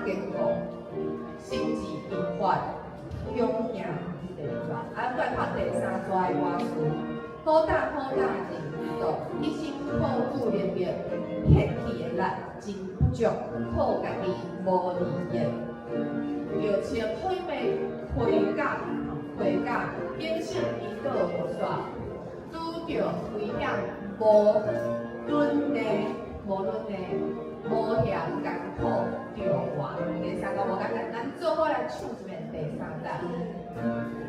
堅固，心志勤快，勇行第二逝。啊，咱来看第三逝的歌词：好胆好胆认基督，一心靠主能力，献去的力真不足，靠家己無利益。就像火焰盔甲，盔甲警醒祈禱無煞，拄著危險無綸呢，無綸呢，無嫌艱苦著活。第三個無簡單，咱做伙來唱一遍第三節。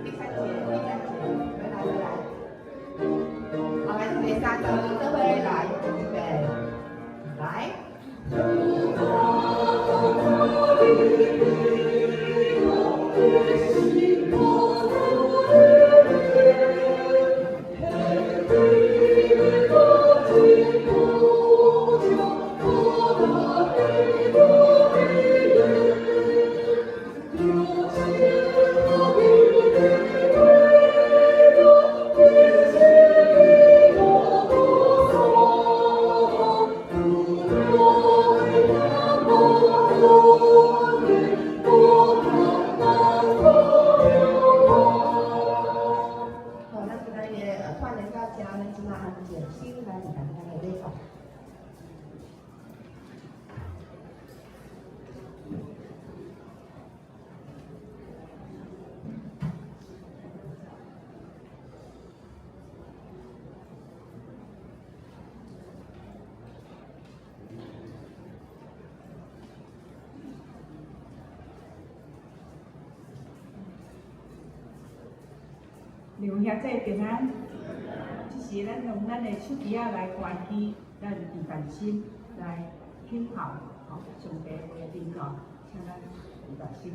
第三節，第三節，來來來。好，來第三節，做伙來預備，來。好，咱今仔日串聯到遮，咱這馬安靜，先來簡單的禮拜。劉兄弟平安，這時咱用咱的手機仔來關機，咱預備心來聽候吼上帝話的領導，請咱預備心。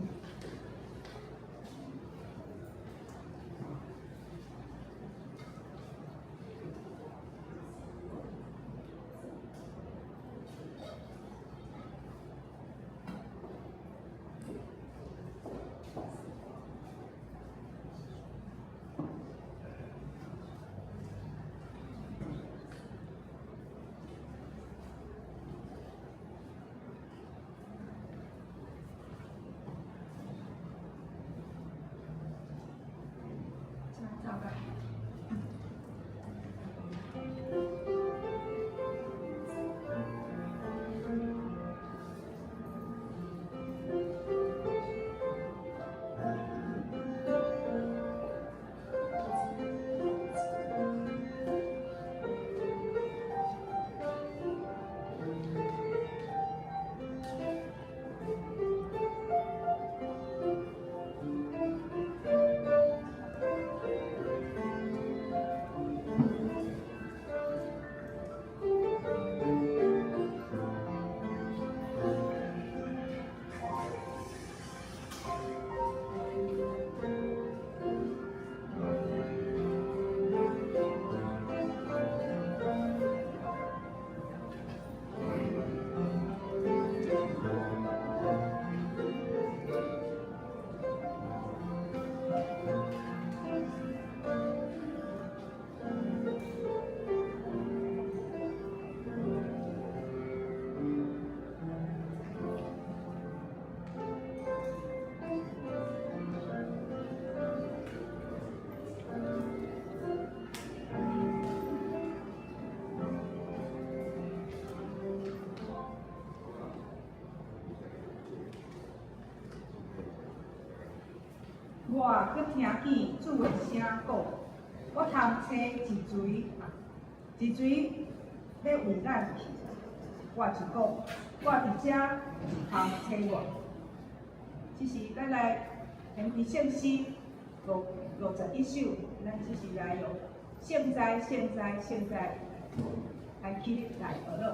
請走吧。我閣聽見主的聲講，我通差一錘，一錘欲為咱去。我就講，我佇遮，你通差我。這是咱來研究聖詩51首，咱這是來用聖哉聖哉聖哉來起來學樂。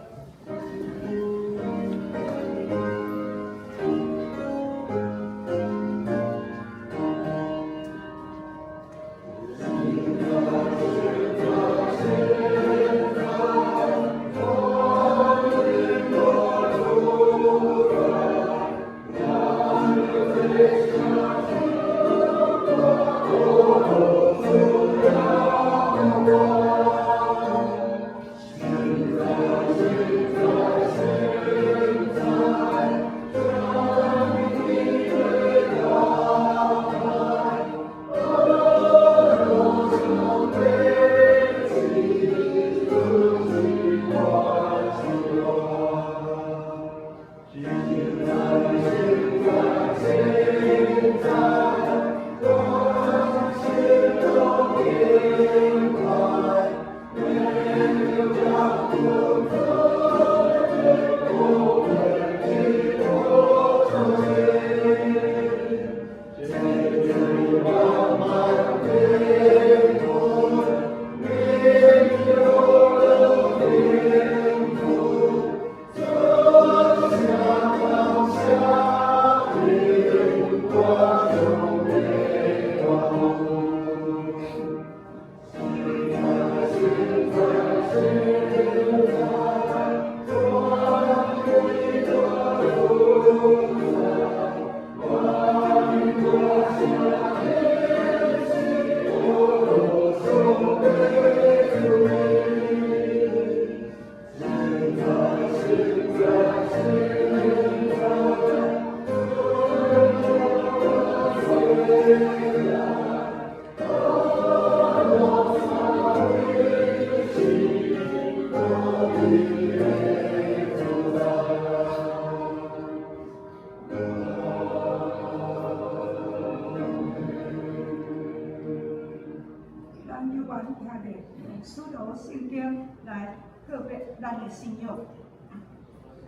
讀聖經來告別咱的信仰。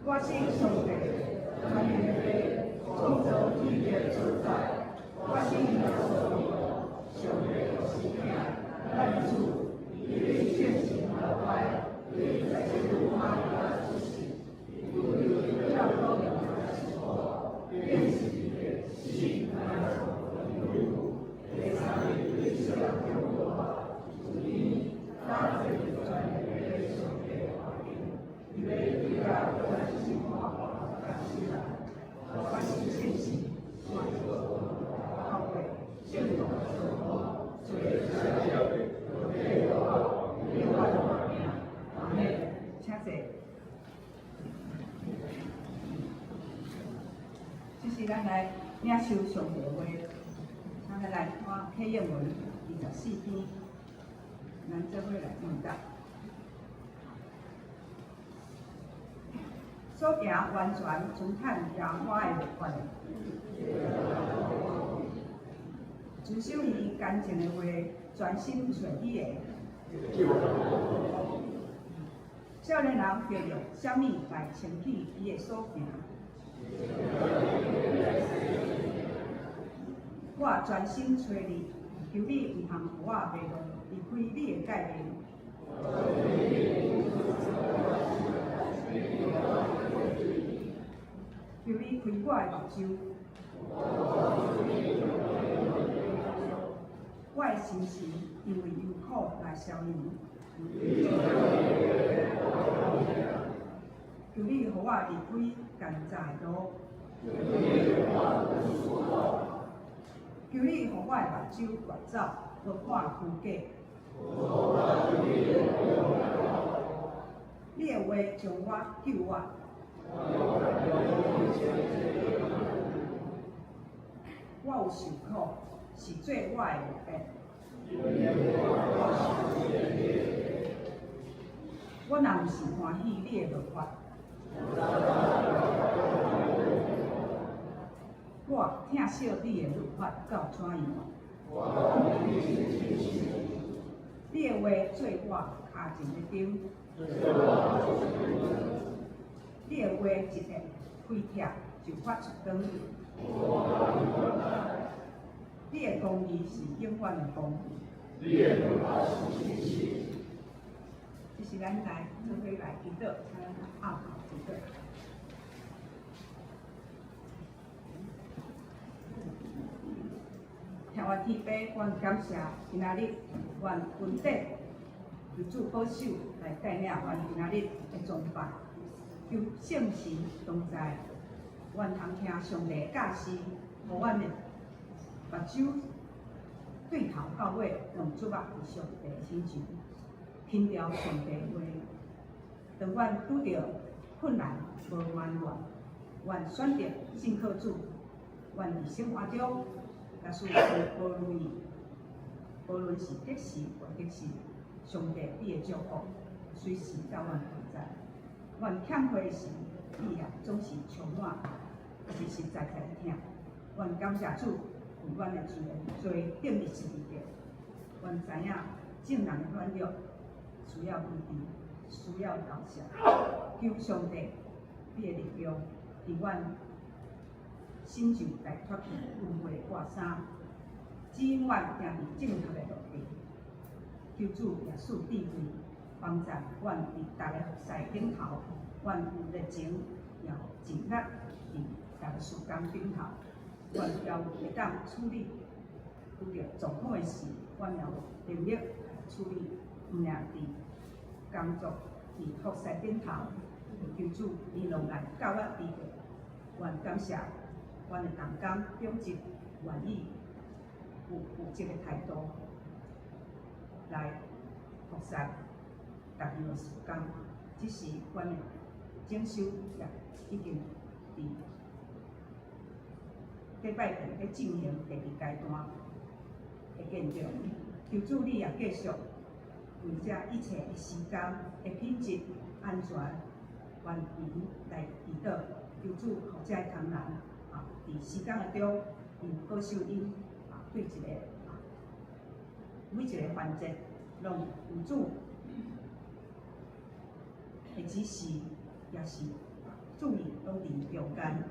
我信上帝，全能的父，創造天地所在。我信耶穌基督，上帝獨生子，咱的主，伊對聖神投胎，對在聖母瑪利亞出世，為教導人受苦，釘十字架，死埋葬，第三日對死人中復活，自當坐佇全能的上帝右邊，伊欲對遐判生活佮死人。我信聖神，教會聖徒相好，罪赦免，永遠活命。阿們。請坐。這是咱來領受上帝話，咱來看啟應文24篇，咱做伙來念讀。所行完全遵趁耶和華的律法的，遵守伊乾淨的話，專心揣伊的。少年人著用啥物來清去伊的所行？我專心揣你，求你毋通予我迷路，離開你的誡命。求你開我的目睭，我的心神因為憂苦來消融。求你予我離開奸詐的路。求你予我的目睭跋走，無看虛假。你的話將我救活。我有受苦，是做我的律法。我若毋是歡喜你的律法，我疼惜你的律法到怎樣？你的話做我跤前的燈。你的話一旦開拆，就發出光。你的公義是永遠的公義。這是咱來做伙來祈禱，請咱暗頭祈禱。聽我天父，阮感謝今仔日，願恩典求主保守來帶領阮今仔日的崇拜，求聖神同在，願通聽上帝教示，予阮的目睭對頭到尾攏注目佇上帝身上，輕牢上帝話。當阮拄著困難無埋怨，願選擇信靠主，願佇生活中，假使無如意，無論是得時或得失，上帝你的祝福隨時佮阮同在。阮欠缺的時，你也總是充滿實實在在的疼。阮感謝主為阮的罪釘佇十字架。阮知影眾人的軟弱需要醫治，需要饒恕。求上帝你的力量，佇阮身上來脫去污穢的掛衫，指引阮行佇正確的路途。求主耶穌智慧，幫助阮佇逐个服侍頂頭，阮有熱情，也有盡力佇逐个事工頂頭，阮也有會當處理拄著狀況的時，阮也有能力來處理，毋爾佇工作佇服侍頂頭，求主伊攏來教我智慧。阮感謝阮的同工長執願意有負責的態度來服侍逐樣的事工，這是阮的整修也已經佇禮拜天咧進行第二階段的見證。求主你也繼續為這一切的時間的品質、安全、完全來祈禱。求主予這个同仁啊，佇時間的中，𪜶保守𪜶啊，對一個啊每一個環節，攏有主的指示，也是注意攏佇中間，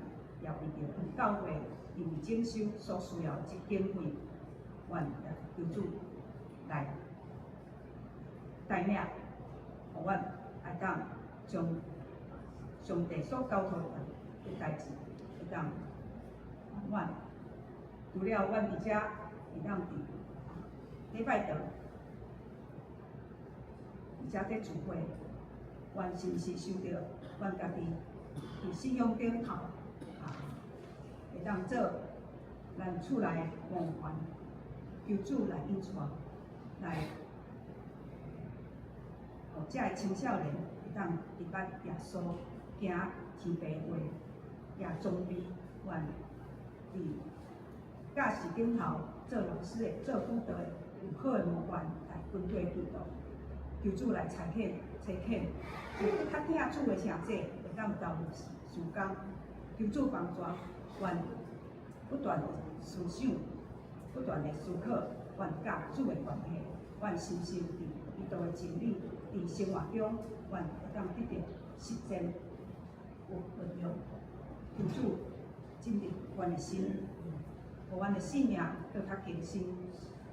也為著教會因為整修所需要的這經費，願求主來帶領，予阮會當將上帝所交託的代誌會當阮除了阮佇遮會當佇禮拜堂，佇遮佇聚會，阮是毋是想著阮家己佇信仰頂頭啊，會當做咱厝內的模範，求主來引帶，來予遮的青少年會當明白耶穌行天父話，也裝備阮佇教室頂頭做老師的、做輔導的，有好的模範來跟隨基督，求主來差遣、差遣，有閣較疼主的兄弟會當投入事工，求主幫助，阮不斷的思想，不斷的思考，阮佮主的關係，阮深深佇基督的真理，佇生活中，阮會當得著實踐有運用，求主進入阮的心，予阮的性命閣較更新，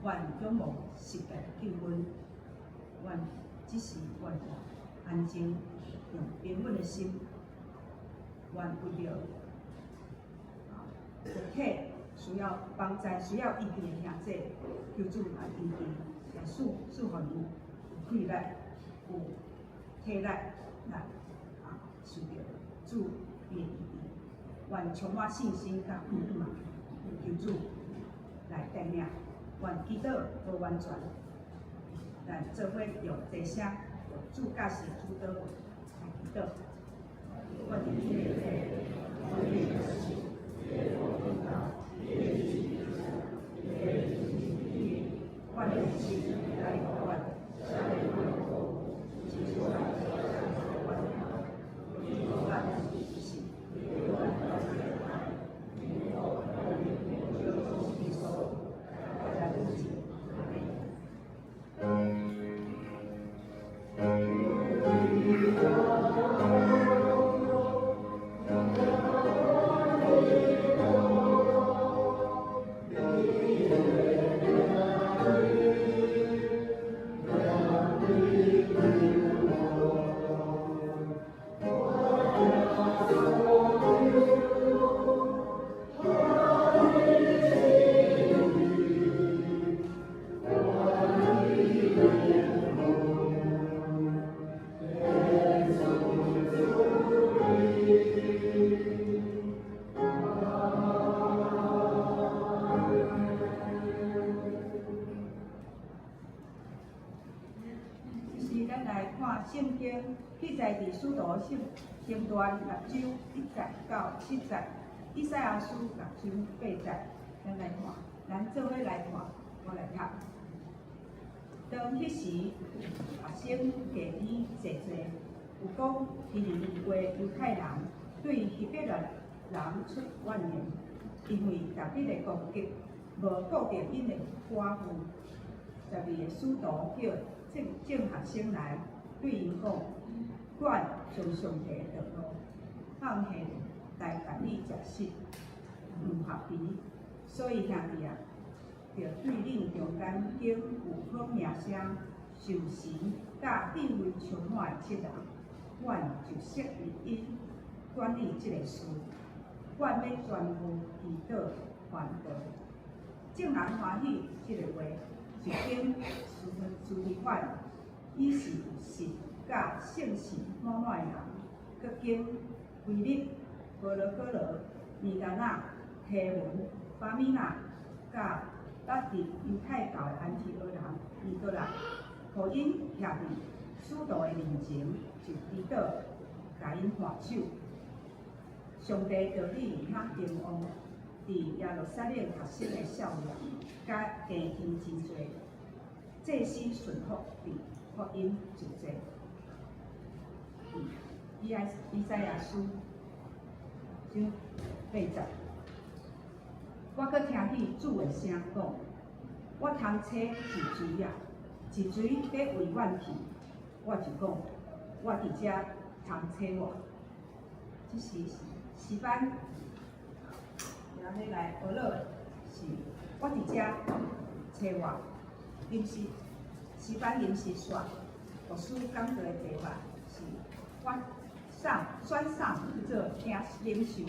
阮仰望時代的救恩，阮只是願安靜，用平穩的心，願為著一切需要幫助、需要醫治的兄弟，求主來醫治，來賜予𪜶有氣力、有體力來受著主的醫治，願充滿信心佮盼望，求主來帶領，願祈禱無完全，咱做伙用低聲，用主教示的主禱文來祈禱。我佇我的心來阮，這時咱來看聖經記載佇使徒行傳六章一節到七節，以賽亞書六章八節，咱來看，咱做伙來看，我來讀。當彼時，學生下邊坐坐，有講希利尼話猶太人對希伯來人出怨言，因為逐日的攻擊，無顧著𪜶的寡婦。12个使徒叫眾眾學生來，對𪜶講：阮將上帝的道路放下來共你食食，毋合宜。所以兄弟啊，著對恁中間經有好名聲、受神佮智慧充滿的七人，阮就設立𪜶管理這个事。阮欲專務祈禱傳道。眾人歡喜這个話，就揀司提反，伊是有信佮聖神滿滿的人，閣揀腓力、波羅哥羅、尼迦納、提門、巴米納，佮捌佇猶太教的安提阿人尼哥拉，予𪜶徛佇使徒的面前，就祈禱，共𪜶按手。上帝就賜遐興旺，佇耶路撒冷學生的數量，佮弟兄真濟，祭司順服佇福音就濟。以賽亞書章八節，我閣聽見主的聲講：我通差一錘仔，一錘欲為阮去。我就講，我佇遮通揣我。這時是詩班，也欲來學樂的是我佇遮揣我，臨時詩班臨時煞，牧師講道的題目是我上選上去做領袖。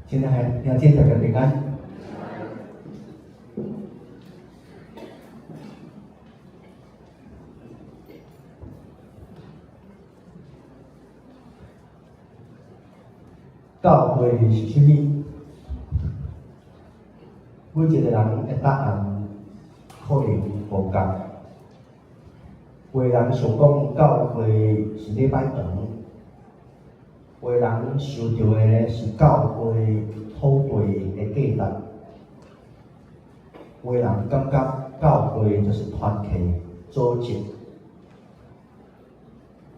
親愛的弟兄姊妹，大家平安。教會是啥物？每一個人的答案可能無仝。有的人想講教會是禮拜堂，有的人想著的是教會土地的價值，有的人感覺教會就是團契組織，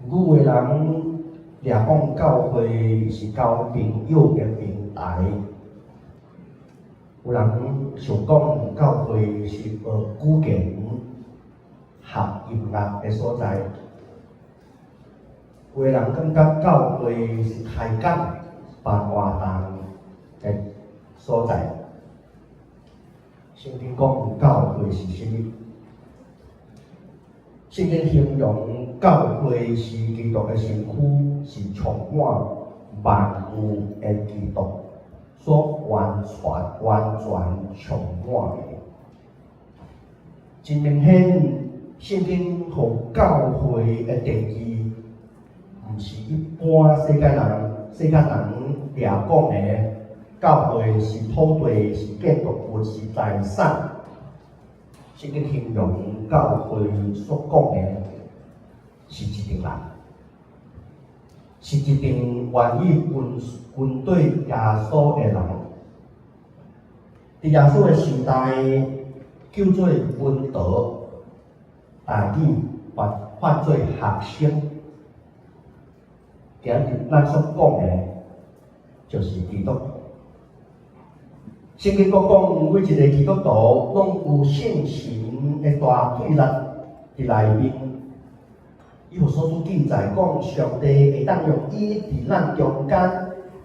毋過有的人掠講教會是交朋友的平台，有人想講教會是學古琴、學音樂的所在，有的人感覺教會是開講辦活動的所在。聖經講教會是啥物？聖經形容教會是基督的身軀，是充滿萬有的基督所完全完全充滿的。真明顯，聖經予教會的定義，毋是一般世界人掠講的。教會是土地，是建築物，是財產。聖經形容教會所講的，是一群人，是一群願意跟隨耶穌的人。佇耶穌的時代，叫做門徒，台語翻做學生。今日咱所講的，就是基督徒。聖經閣講，每一個基督徒攏有聖神的大氣力佇內面。以弗所書記載講，上帝會當用伊佇咱中間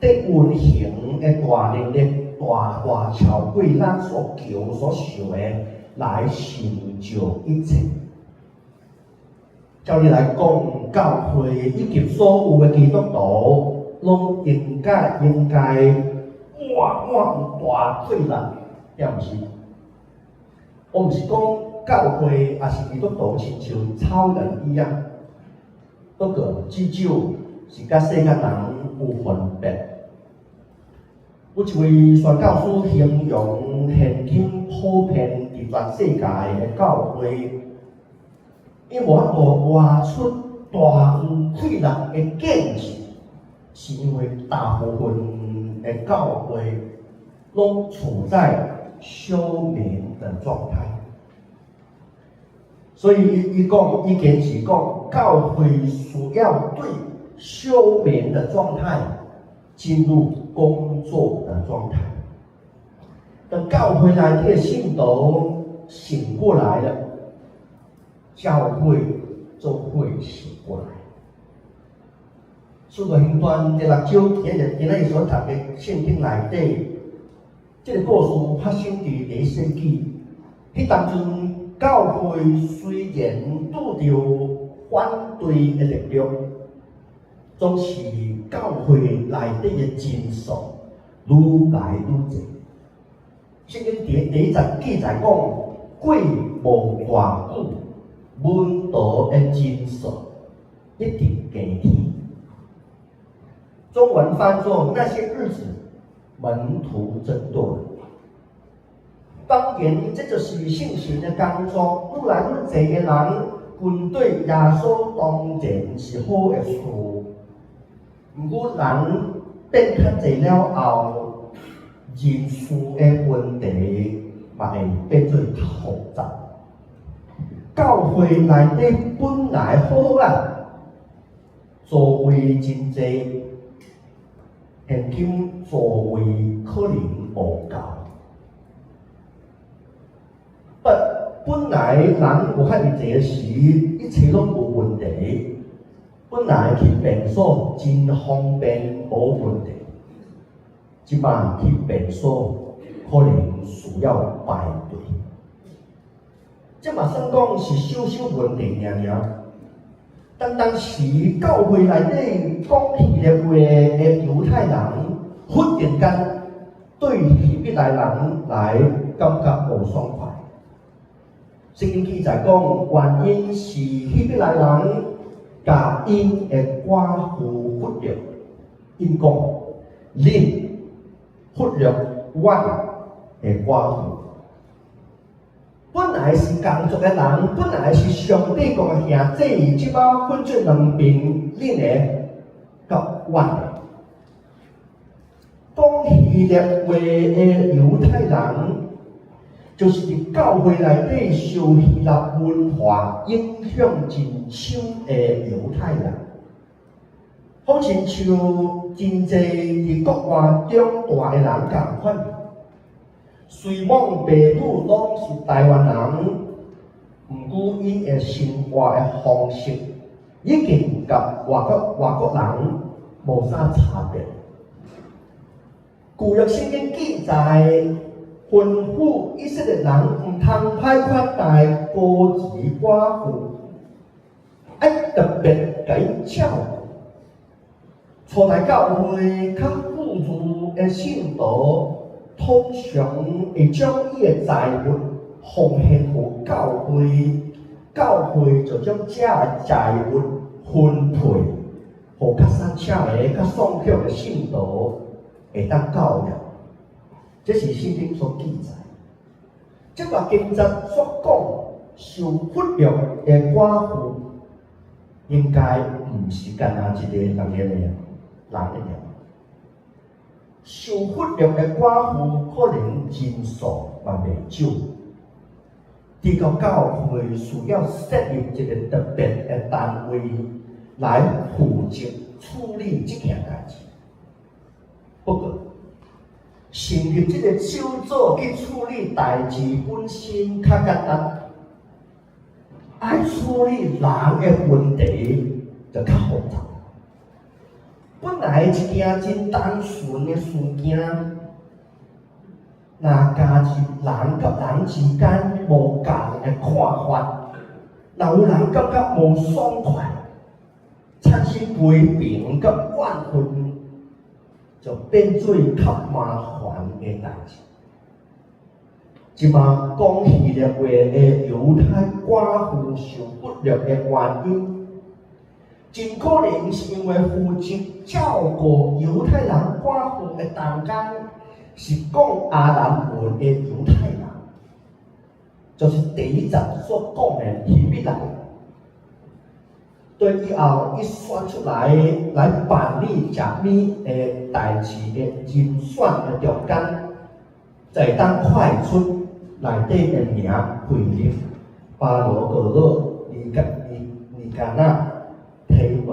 得運行的大能力，大大超過咱所求所想的，來成就一切。照理來講，教會以及所有的基督徒，攏應該滿滿大氣力，抑毋是？我毋是講教會抑是基督徒親像超人一樣，不過至少是佮世間人有分別。有一位宣教師形容現今普遍佇全世界的教會，伊無法度活出大有氣力的見證，是因為大部分的教會攏處在休眠的狀態，所以伊講，伊堅持講，教會需要對休眠的狀態進入工作的狀態。當教會內底的信徒醒過來了，教會就會醒過來。使徒行傳第六章，今日所讀的聖經內底，這個故事發生佇第一世紀。彼當陣教會雖然拄著反對的力量，總是教會內底的人數愈來愈濟。聖經第一節記載講，過無偌久，門徒的人數一直加添。中文翻作那些日子，門徒增多了。當然，這就是聖神的工作。愈來愈濟的人跟隨耶穌，當然是好的事。毋過人變較濟了後，人數的問題嘛會變做較複雜。教會內底本來好好啊，座位真濟，現今座位可能無夠。不，本來人無遐爾濟時，一切攏無問題。本來去便所真方便，無問題。這擺去便所可能需要排隊。這嘛算講是小小問題爾爾。當當時教會內底講希臘話的猶太人，忽然間對希伯來人來感覺無爽快。聖經記載講，原因是希伯來人共𪜶的寡婦忽略。𪜶講，恁忽略阮的寡婦。本來是仝族的人，本來是上帝國的兄弟，這擺分做兩邊，恁的佮阮的。講希臘話的猶太人，就是佇教會內底受希臘文化影響真深的猶太人，好親像真濟佇國外長大的人仝款，雖罔爸母攏是台灣人，毋過𪜶的生活的方式已經佮外國人無啥差別。舊約聖經記載，吩咐以色列人毋通歹款待孤兒寡婦，愛特別共𪜶照顧。初代教會較富裕的信徒，通常會將伊的財物奉獻予教會，教會就將這个財物分配，予較散赤的、較喪窮的信徒會當教養。這是聖經所記載。這段經節所講受忽略的寡婦，應該毋是干焦一个人的人的爾。受忽略的寡婦可能人數嘛袂少。這個教會需要設立一個特別的單位來負責處理這件代誌。不過，成立這個小組去處理代誌本身較簡單，愛處理人的問題就較複雜。本來一件真單純的事件，若加入人佮人之間無仝的看法，若有人感覺無爽快，產生批評佮怨恨，就變做較麻煩的代誌。這馬講希臘話的猶太寡婦受忽略的原因，真可能是因為負責照顧猶太人寡婦的同工是講亞蘭文的猶太人，就是第一節所講的希伯來。對以後伊選出來來辦理食物的代誌的人選的中間，就會當看會出內底的名腓力、巴羅哥魯、尼加納、提門、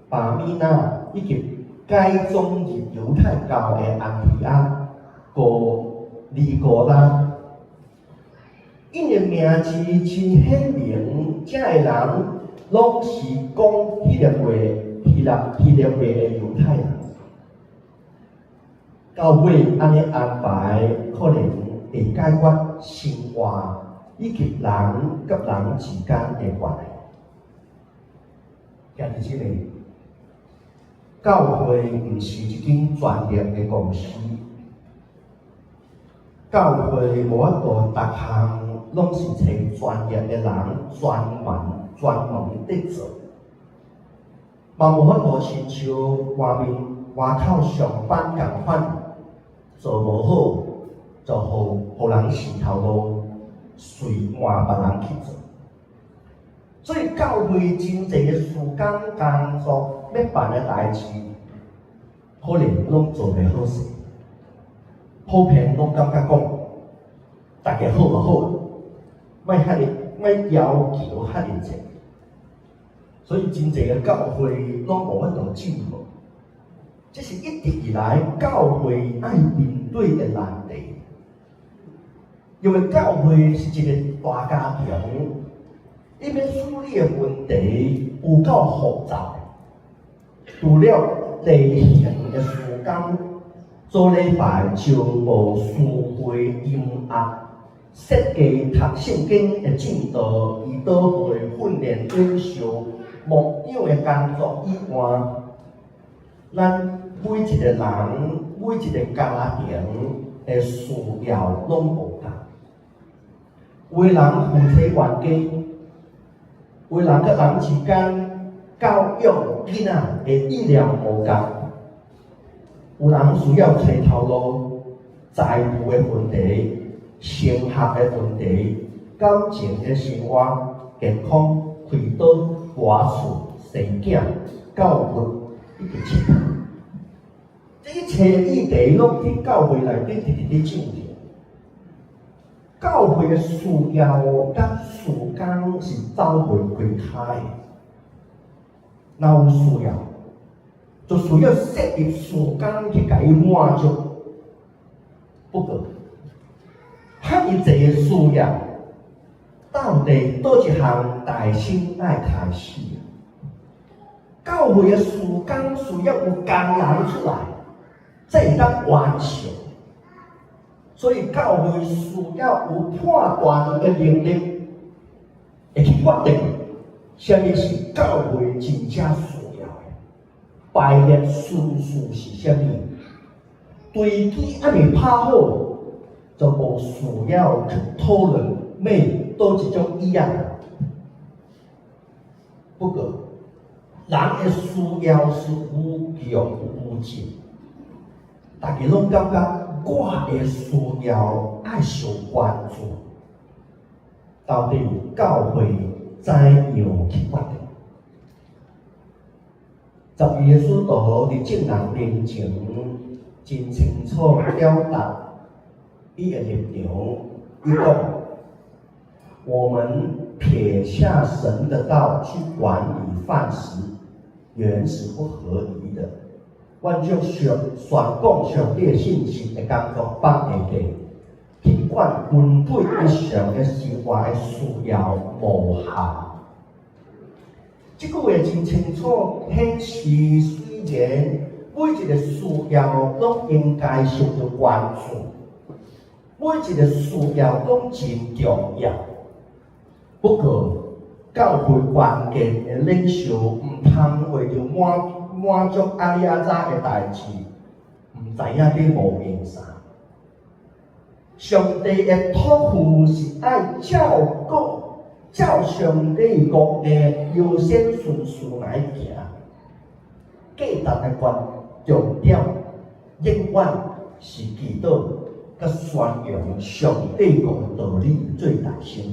巴米納以及改宗入猶太教的安提阿、哥尼哥拉，𪜶的名字真顯明，這个人攏是講希臘話、希臘話的猶太人。到尾按呢安排，可能會解決生活以及人佮人之間的關係。兄弟姊妹，教會毋是一間專業的公司，教會無法度逐項攏是揣專業的人專門佇做，嘛無法度親像外面外口上班仝款，做無好就予人死頭路，隨換別人去做。所以教會真濟的事工工作欲辦的代誌，可能攏做袂好勢。普遍攏感覺講，大家好就好，莫遐爾莫要求遐爾濟。所以真濟个教會攏無法度進步，這是一直以來教會愛面對的難題。因為教會是一個大家庭，伊欲處理的問題有夠複雜。除了例行的事工，做禮拜招募司會音樂、設計讀聖經的進度、祈禱會訓練領袖、牧養的工作以外，咱每一個人、每一個家庭的需要攏無仝。有的人夫妻冤家，有的人佮人之間教養囡仔的意念無仝，有人需要揣頭路、財務的問題、升學的問題、感情的生活、健康、開刀、搬厝、生囝、教育以及其他。這一切議題攏佇教會內底直直咧進行。教會的需要佮時間是走袂開開的。若有需要，就需要設立時間去共伊滿足。不過，遐爾濟的需要，到底佗一項大先愛開始？教會的事工需要有工人出來，才會當完成。所以教會需要有判斷的能力，會去決定啥物是教會真正需要的，排列順序是啥物。地基還未拍好，就無需要去討論買佗一種椅仔。不過，人的需要是無窮無盡，大家攏感覺我的需要愛受關注，到底教會怎樣去決定？12個使徒佇眾人面前真清楚表達伊的立場，伊講：我們撇下神的道去管理飯食，原是不合宜的。阮將上宣講上帝信息的工作放下底，去管分配日常的生活的需要無效。這句話真清楚顯示，雖然每一個需要攏應該受到關注，每一個需要攏真重要。不過，教會關鍵的領袖毋通為著滿足阿里阿雜的代誌，毋知影佇無閒啥。上帝的託付是愛照顧、照上帝國的優先順序來行。價值的關重點，永遠是祈禱佮宣揚上帝國的道理做大先。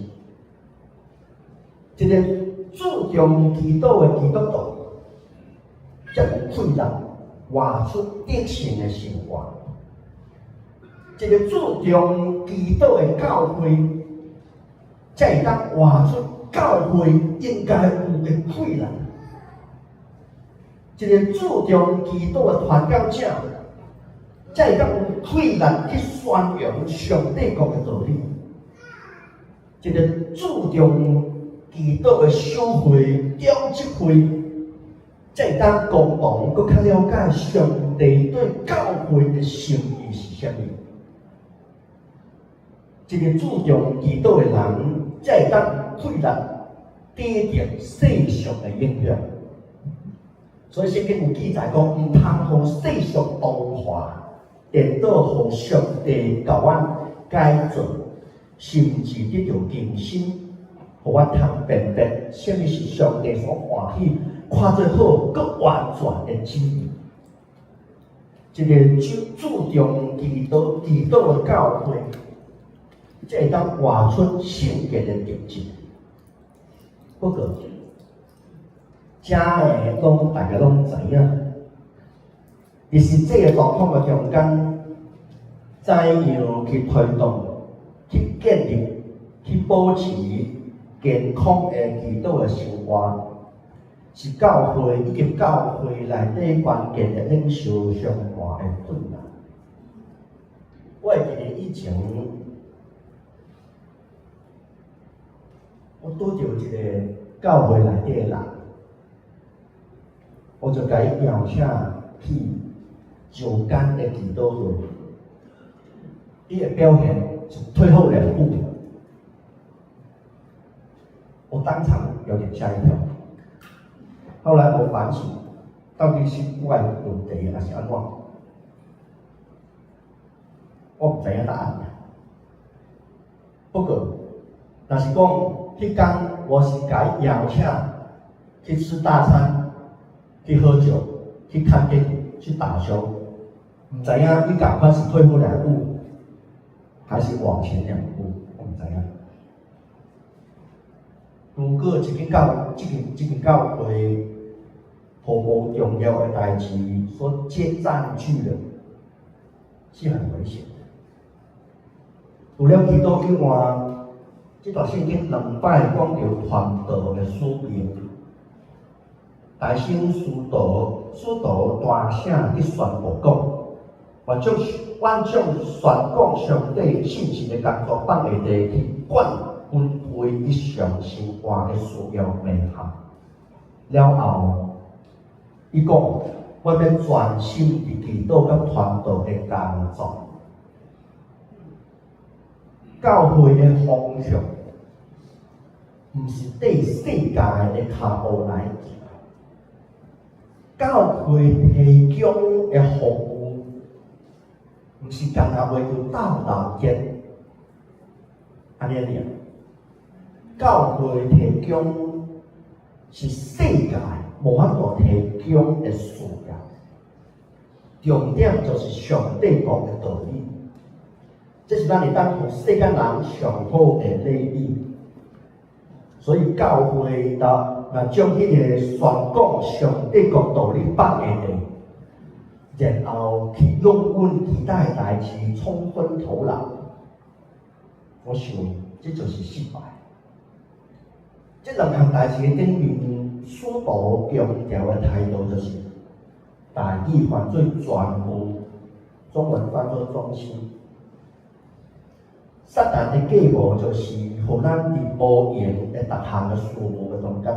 一個注重祈禱的基督徒，才有氣力活出得勝的生活。一個注重祈禱的教會，才會當活出教會應該有的氣力。一個注重祈禱的傳教者，才會當有氣力去宣揚上帝國的道理。一個注重祈禱的修會、長執會，才會當共同閣較了解上帝對教會的心意是啥物。一個注重祈禱的人，才會當氣力抵擋世俗的影響。所以聖經有記載講，毋通予世俗同化，顛倒予上帝共阮改造，甚至得著更新，予阮通辨別啥物是上帝所歡喜、看做好、閣完全的旨意。一個注重祈禱的教會，才會當活出聖潔的特質。不過，遮的攏大家攏知影，佇實際的狀況的中間，怎樣去推動、去建立、去保持健康的祈禱的生活，是教會以及教會內底關鍵的領袖上大的困難。我會記得以前，我拄著一個教會內底的人，我就共伊邀請去石間的祈禱會，伊的表現是退後兩步，我當場有點嚇一跳。後來我反省，到底是我的問題還是按怎？我毋知影答案。不過，若是講彼工我是共伊邀請去吃大餐、去喝酒、去看電影、去打球，毋知影伊仝款是退後兩步，還是往前兩步，我毋知影。如果這間教會予無重要的代誌所佔據了，是很危險的。除了祈禱以外，這段聖經兩擺講著傳道的使命，大聖使徒大聲去宣布講，願將宣講上帝信息的工作放下地去管分配日常生活的需要面向。了後，伊講，我欲專心佇祈禱佮傳道的工作。教會的方向，毋是綴世界的跤步來行。教會提供的服務，毋是干焦為著鬥鬧熱，按呢爾。教會提供是世界無法度提供的需要，重點就是上帝國的道理。這是咱會當予世間人上好的禮遇。所以教會若將彼个宣講上帝國道理放下地，然後去擁趸其他的代誌，衝昏頭腦，我想這就是失敗。這兩項代誌的頂面，使徒強調的態度就是，台語翻做全部，中文翻做中心。撒旦的計謀就是，予咱佇無閒的逐項的事務的中間，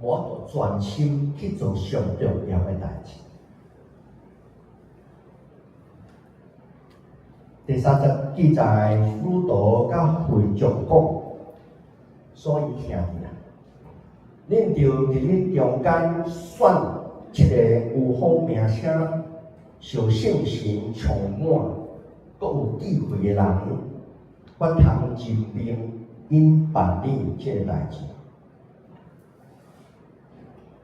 無法度專心去做上重要的代誌。第三節記載，使徒佮會眾講，所以兄弟啊，恁著佇恁中間選七個有好名聲、受聖神充滿、閣有智慧的人，我通任命𪜶辦理這個代誌。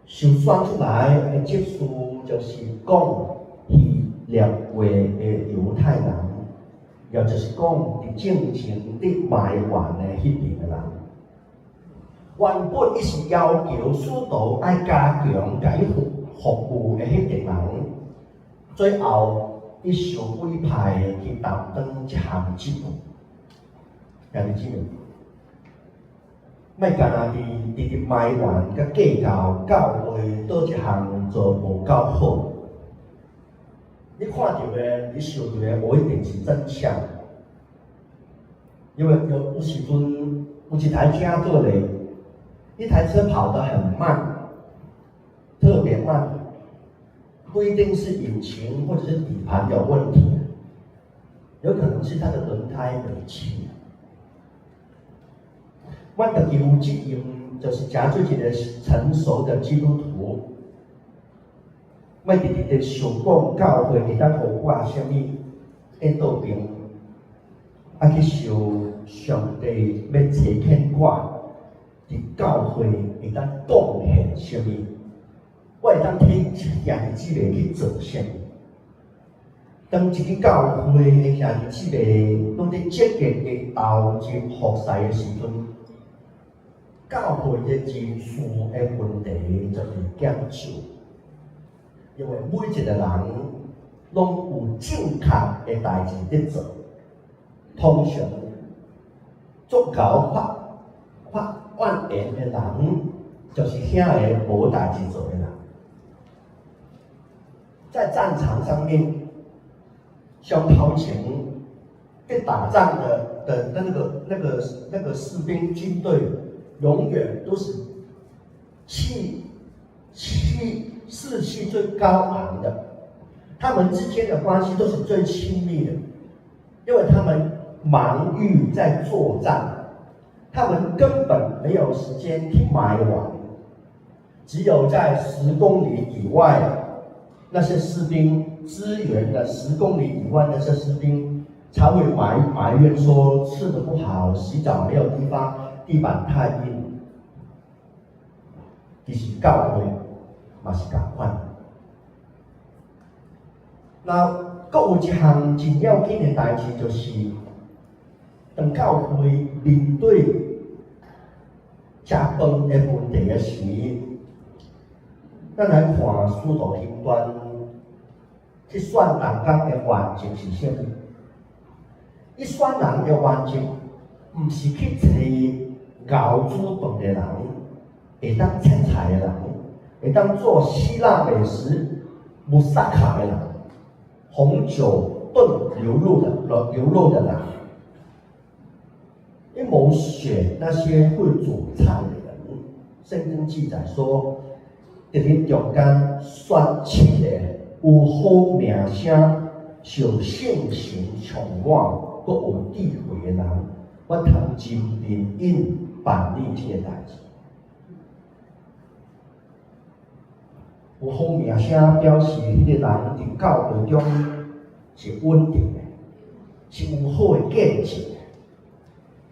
受選出來的執事就是講希臘話的猶太人，也就是講佇正前佇埋怨的彼邊的人。原本伊是要求使徒愛加強共伊服務的彼群人，最後伊受委派去擔當這項職務。兄弟姊妹，莫干焦佇直直埋怨佮計較教會佗一項做無夠好。你看著的，你想著的，無一定是真相。因為有時陣有一台車做咧，一台車跑得很慢，特別慢，不一定是引擎或者是底盤有問題，有可能是它的輪胎沒氣。我家己有責任，就是成做一個成熟的基督徒，莫直直佇想講教會會當予我啥物在佗邊，去想上帝欲差遣我佇教會會當貢獻啥物，我會當替兄弟姊妹去做啥物。當一間教會的兄弟姊妹攏佇積極的投入服侍的時陣，教會的人數的問題就會減少，因為每一個人攏有正確的代誌佇做。通常足𠢕發怨言的人，就是遐个無代誌做的人。在戰場上面，上頭前被打仗的那個士兵軍隊，永遠都是士氣最高昂的，他們之間的關係都是最親密的，因為他們忙於在作戰，他們根本沒有時間去埋怨，只有在十公里以外，那些士兵支援的十公里以外那些士兵才會埋怨說吃的不好，洗澡沒有地方，地板太硬。其實教會嘛是仝款。那閣有一項真要緊的代誌，就是當教會面對食飯的問題的時，咱來看《使徒行傳》去選人工的原則是啥物？伊選人的原則，毋是去揣𠢕煮飯的人，會當切菜的人，會當做希臘美食穆薩卡的人，紅酒燉牛肉的人，伊無選那些會煮菜的人。聖經記載說，佇恁中間選七个有好名聲、受聖神充滿、閣有智慧的人，我通任命𪜶辦理這個代誌。有好名聲，表示彼個人佇教會中是穩定的，是有好的見證的。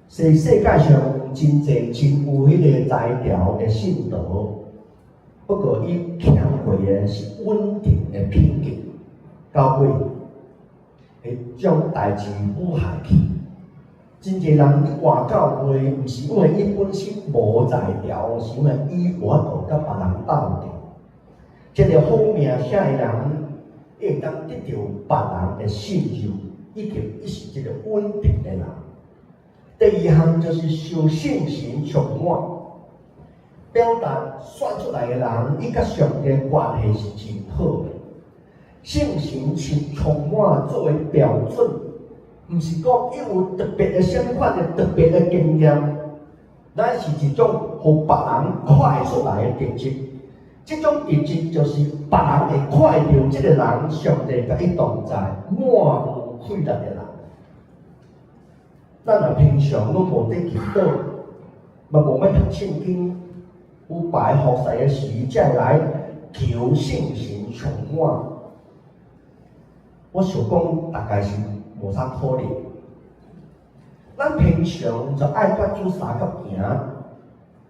世世界上真濟真有彼個才調的信徒，不過伊欠缺的是穩定的品格，到尾會將代誌舞害去。真濟人佇換教會，毋是因為伊本身無才調，是因為伊無法度佮別人鬥陣。這個好名聲的人，伊會當得著別人的信任，以及伊是一個穩定的人。第二項就是受聖神充滿，表達選出來的人，伊佮上帝關係是真好的。聖神充滿作為標準，毋是講伊有特別的啥物款的特別的經驗，乃是一種予別人看會出來的特質。這種特質就是別人會看著這個人，上帝佮伊同在，滿有氣力的人。咱若平常攏無佇祈禱，嘛無欲讀聖經，有排服侍的時，才會來求聖神充滿。我想講，大概是無啥可能。咱平常就愛佮主相佮行，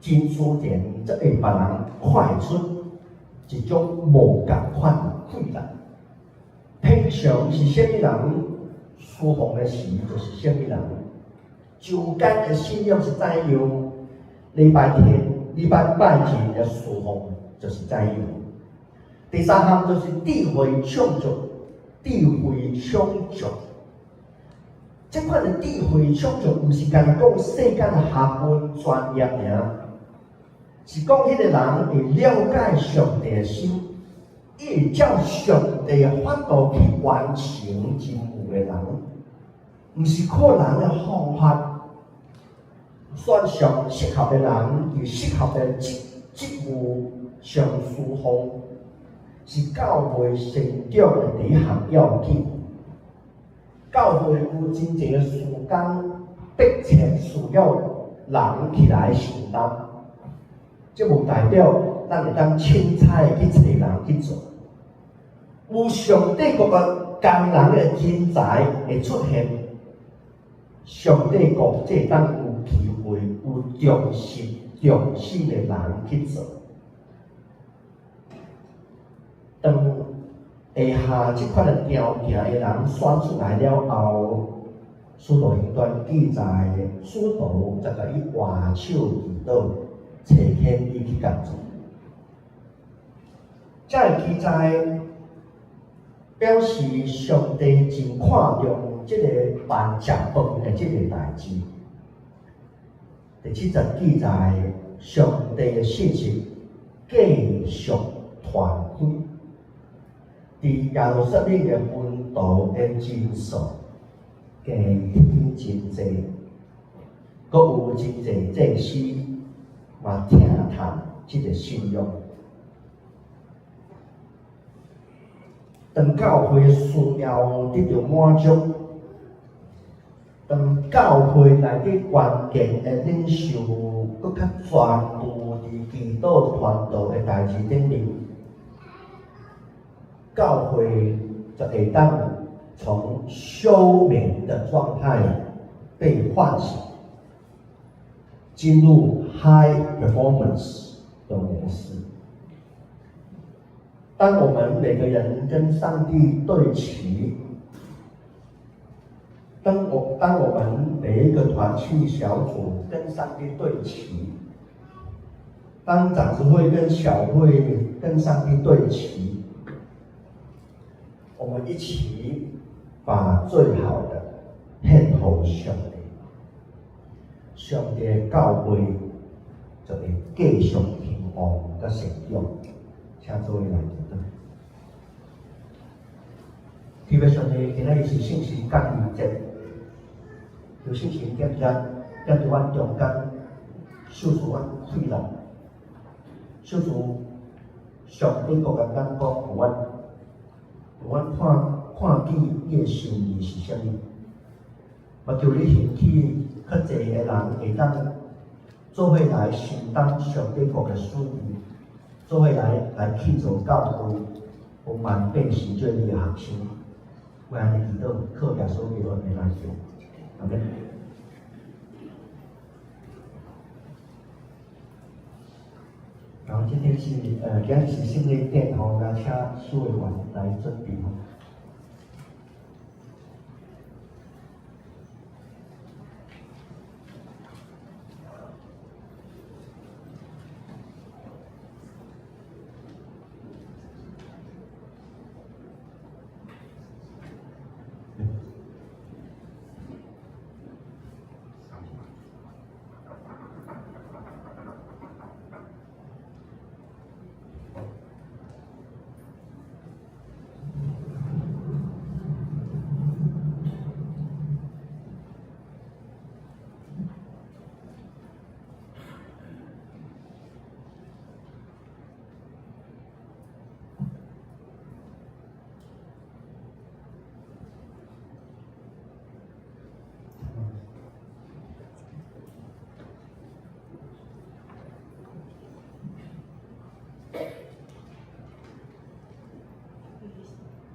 真自然則會別人看會出一種無仝款的氣力。平常是啥物人，侍奉的時就是啥物人。周間的信仰是怎樣？禮拜天、禮拜拜日的侍奉就是怎樣。第三項就是智慧充足，智慧充足。這款的智慧充足，毋是干焦講世間的學問專業爾，是講彼個人會了解上帝的心，伊會照上帝的法度去完成任務的人，毋是靠人的方法。選上適合的人，佇適合的職務上侍奉，是教會成長的第一項要緊。教會有真濟的事工，迫切需要人起來承擔。這無代表咱會當凊彩去揣人去做。有上帝國的工人的人才會出現，上帝國才會當有機會有忠實忠心的人去做。當下這款的條件的人選出來了後，使徒行傳記載，使徒才共伊換手祈禱，差遣伊去工作。這个記載表示上帝真看重這個辦食飯的這個代誌。第七節記載，上帝的信息繼續傳開，佇耶路撒冷的門徒的人數加添真濟，閣有真濟祭司嘛聽探這个信仰。當教會需要得著滿足，當教會內底關鍵的領袖閣較專注佇祈禱傳道的代誌頂面，教會就會當從休眠的狀態被喚醒，進入 high performance 的模式。當我們每個人跟上帝對齊，當我們每一個團契小組跟上帝對齊，當長執會跟小會跟上帝對齊，我們一起把最好的獻予上帝，上帝的教會就會繼續興旺佮成長。請諸位來祈禱。特別上帝今仔日是聖神降臨節，求聖神踮遮，踮佇阮中間，賞賜阮氣力，賞賜上帝閣共咱講，予阮看見你的心意是啥物。嘛求你興起較濟的人會當做伙來承擔上帝國的使命，做伙來去做教會，予萬百姓做你的學生。我按呢祈禱，靠耶穌基督的名來求，阿們。然後今天是今日是聖禮典吼，來請司會員來準備吼。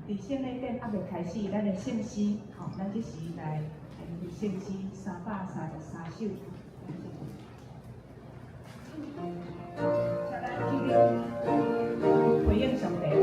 佇聖禮典猶未開始，咱的聖詩，吼，咱這時來聖詩333首。請咱起立，回應上帝話。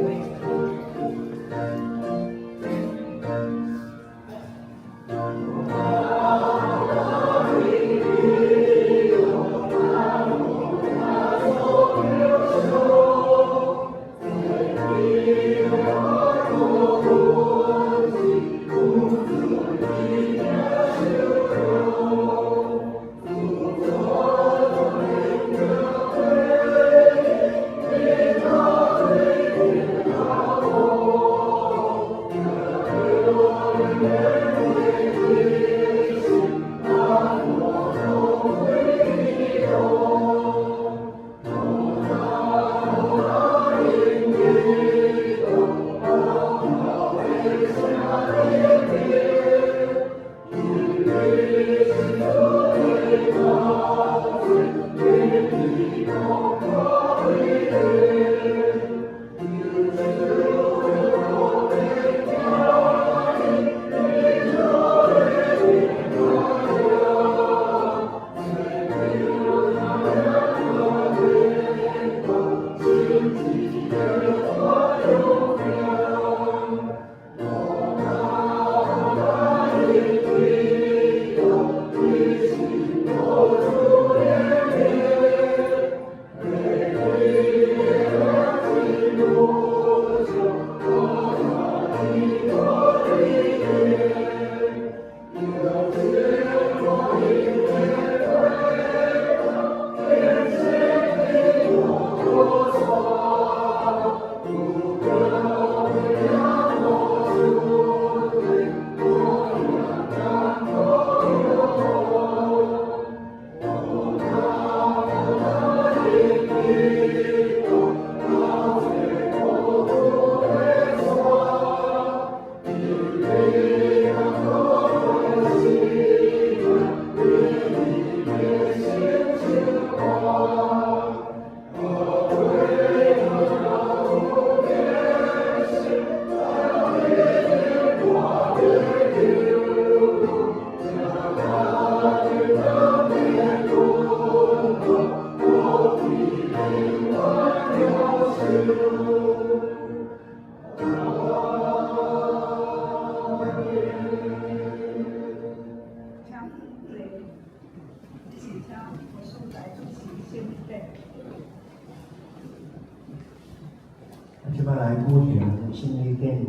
這擺來舉行聖禮典，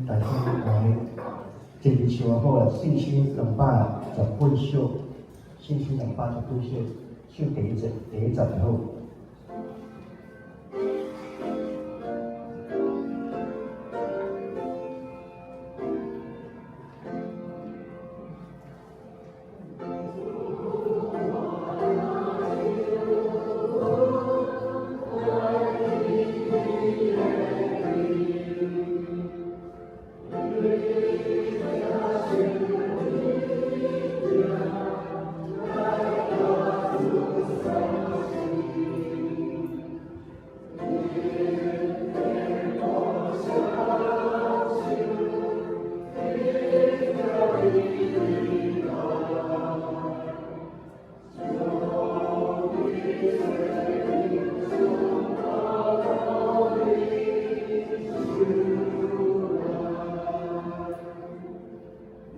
大家來這日唱好啦，聖詩218首，聖詩218首，唱第一節，第一節就好。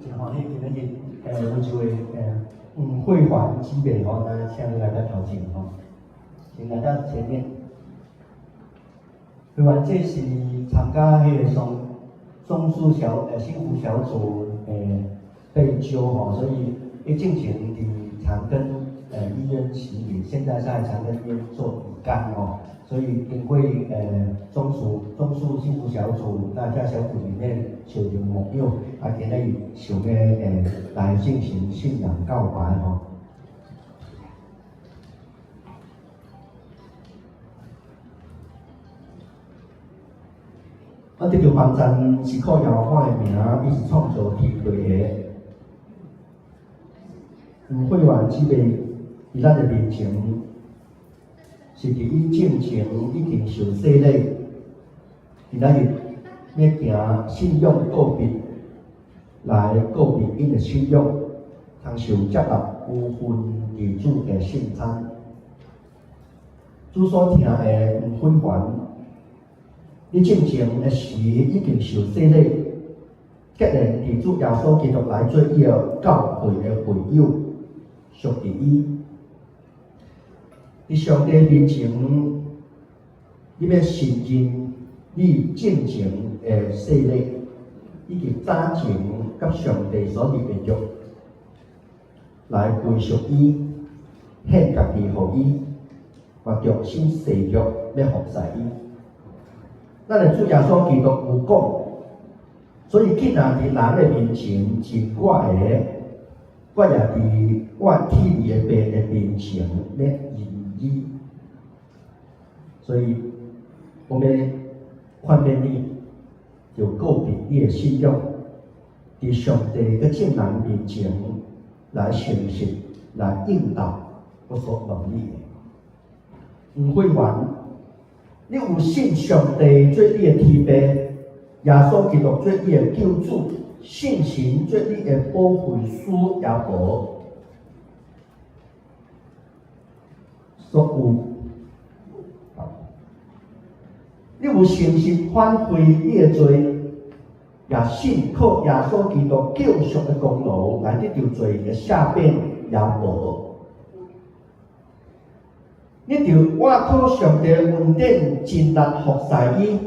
真歡喜今仔日，有一位吳慧環姊妹吼，來請伊來到頭前吼，請來到前面。慧環這是參加彼個雙松樹小幸福小組被揪吼，所以伊進前佇長庚醫院洗禮，現在在長庚醫院做乙肝哦，所以經過松樹幸福小組那在小組裡面受著牧養，啊，今日想欲來進行信仰告白吼。啊，這個網站是靠耶和華的名，伊是創造天地的。吳慧環姊妹佇咱的面前，是佇伊進前已經受洗禮，今仔日欲行信仰告別，來告別𪜶的信仰，通受接納有份佇主的聖餐。主所聽的吳慧環，你進前的時已經受洗禮，結連佇主耶穌基督來做伊的教會的會友，屬佇伊。佇上帝面前，你欲承認你進前的洗禮，以及早前佮上帝所立的約，來歸屬伊，獻家己予伊，嘛忠心誓約欲服侍伊。咱的主耶穌基督有講，所以既然佇人的面前認我的，我也佇我天父的爸的面前欲認伊。所以，我欲勸勉你，就告別你的信仰，佇上帝佮眾人面前來誠實來應答我所問你的。吳慧環，你有信上帝做你的天父，耶穌基督做你的救主，聖神做你的保惠師也無？所有，你有誠實反悔你的罪，也信靠耶穌基督救贖的功勞來得著罪的赦免也無？你著倚靠上帝恩典，盡力服侍伊，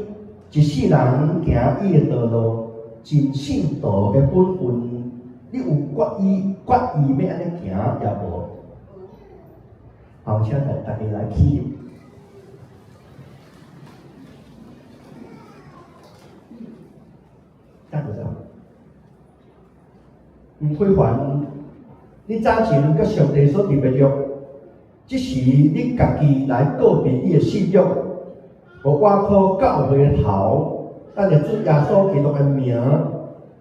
一世人行伊的道路，盡信徒的本分，你有決意決意欲按呢行也無？好，請大家來起立。等下。吳慧環，你早前佮上帝所立的約，這時你家己來告別你的信仰，予倚靠教會的頭，咱的主耶穌基督的名，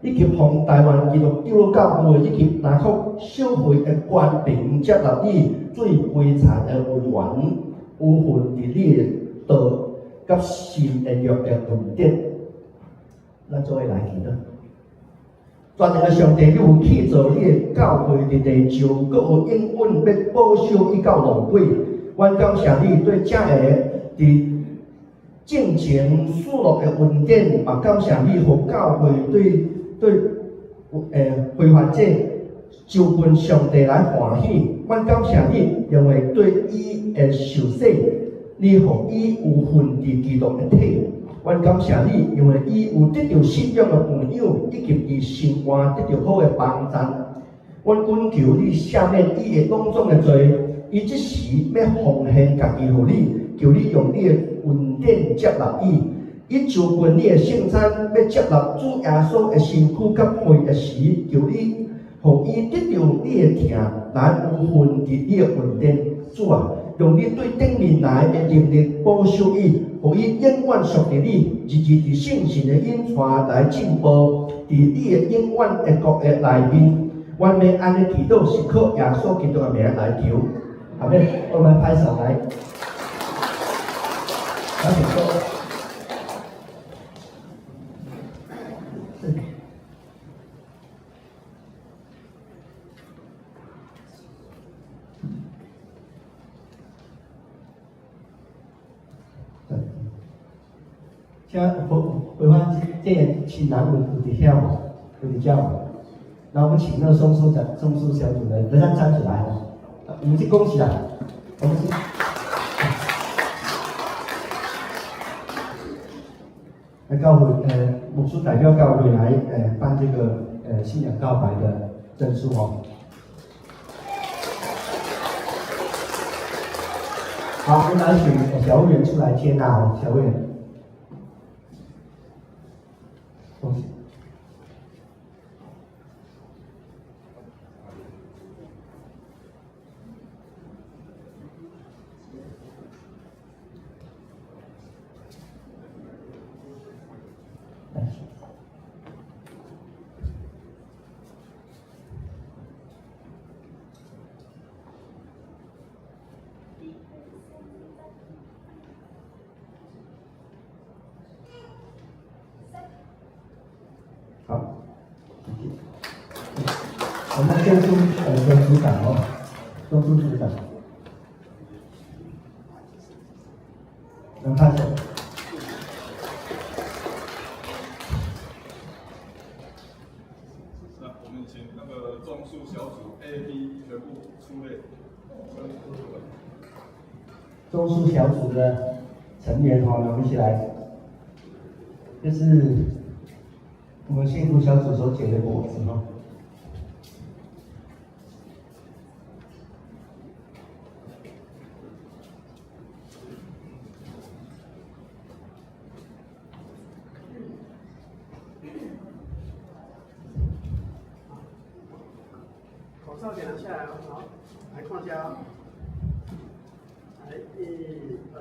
以及奉台灣基督長老教會以及林口小會的權柄接納你最悲慘的會員，有份佇你的道佮神的約的恩典，咱做伙來祈禱。全能的上帝，你有去造你的教會佇地上，閣有應允欲保守伊到落尾。阮感謝你對這個佇進前失落的恩典，嘛感謝你予教會對對慧環這就分上帝來歡喜。阮感謝你，因為對伊的受洗，你予伊有份佇基督的體。阮感謝你，因為伊有得著信仰的培養，以及佇生活得著好的幫贊。阮懇求你赦免伊的攏總的罪，伊這時欲奉獻家己予你，求你用你的恩典接納伊。伊就近你的聖餐，欲接納主耶穌的身軀佮血的時，求你予伊得著你的疼，來有份佇你的恩典。主啊，用你對頂面來的能力保守伊，予伊永遠屬佇你，日日佇聖神的引帶來進步，佇你的永遠的國的內面。阮欲按呢祈禱，是靠耶穌基督的名來求，阿們。我們拍手來，來請坐。請回回翻這個親人有佇遐無？有佇遮無？那我們請那個松樹小組的，來站起來哦。我們是恭喜啦，我們是。來教會，牧師代表教會來，辦這個，信仰告白的證書哦。好，我們來請小會員出來接納哦，小會員。恭喜。好，我們中書的組長哦，中書組長，能拍手。那我們請那個中書小組 A、B 全部出列。中書小組的成員哈，我們一起來，就是我們幸福小組所結的果子哈。口罩給拿下來哦，好，來看一下哦。來，一、二、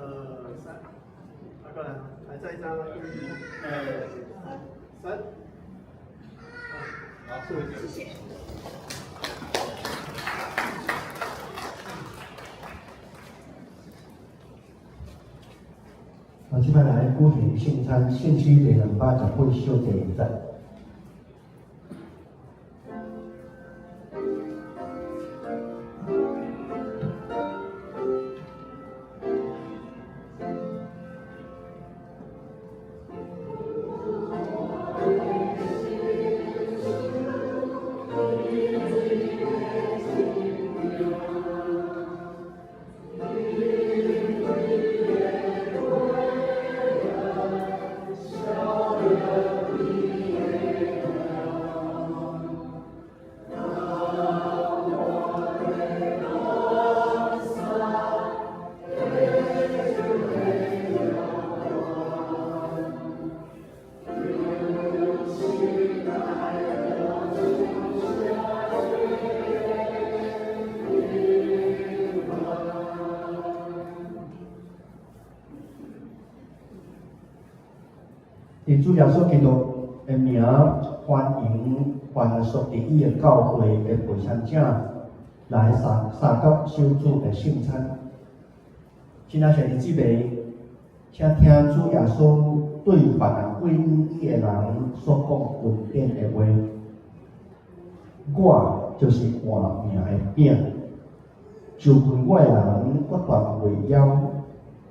三，來過來，來再一張，一、二、三，好，謝謝。啊，這擺來舉行聖餐，信息第218小第二節。以主耶穌基督的名，歡迎凡屬佇伊的教會的陪餐者來三角小組的聖餐。親愛兄弟姊妹，請聽主耶穌對凡歸依伊的人所講恩典的話。我就是活命的餅，就近我的人，決斷袂枵；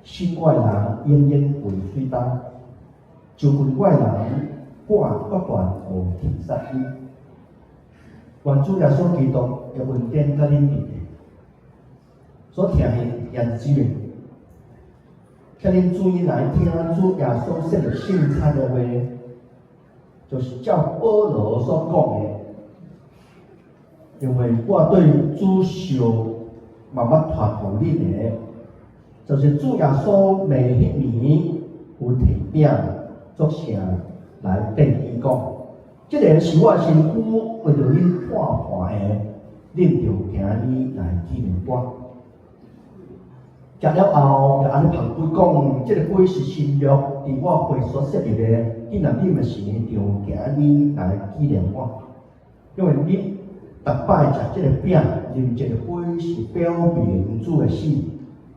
信我的人，永遠袂水焦。就近我的人，我決斷無棄殺伊。願主耶穌基督的恩典佮恁佇。所疼的兄弟姊妹，請恁注意來聽主耶穌設立聖餐的話，就是照保羅所講的。因為我對主受慢慢傳予恁的，就是主耶穌賣彼暝有提餅作聲來對伊講：這个是我身軀，為著恁破破的，恁著行呢來紀念我。食了後，就按呢捧杯講：這个杯是新約，佇我血所設立的，恁若啉的時，就行呢來紀念我。因為恁逐擺食這个餅，啉這个杯，是表明主的死，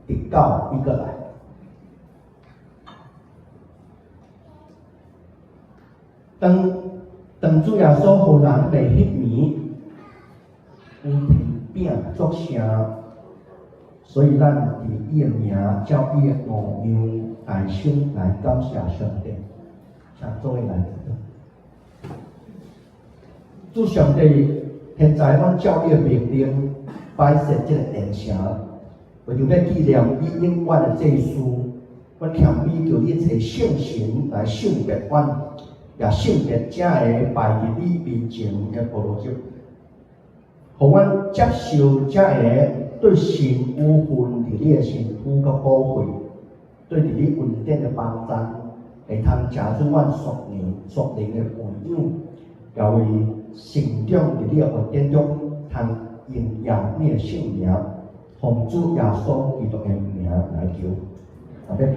直到伊閣來。當當主耶穌予人賣彼暝，有提餅作聲，所以咱佇伊的名，照伊的模樣大聲來感謝上帝，請做伙來祈禱。主上帝，現在阮照你的命令擺設這个宴席，為著欲紀念你永遠的祭司，阮謙卑求你差聖神來聖別阮，也聖別這个擺佇你面前的葡萄酒，予阮接受這个對神有份佇你的身軀佮寶血，對佇你恩典的幫贊，會通食出阮屬靈屬靈的餵養，也為成長佇你的恩典中，通榮耀你的聖名，奉主耶穌基督的名來求，阿們。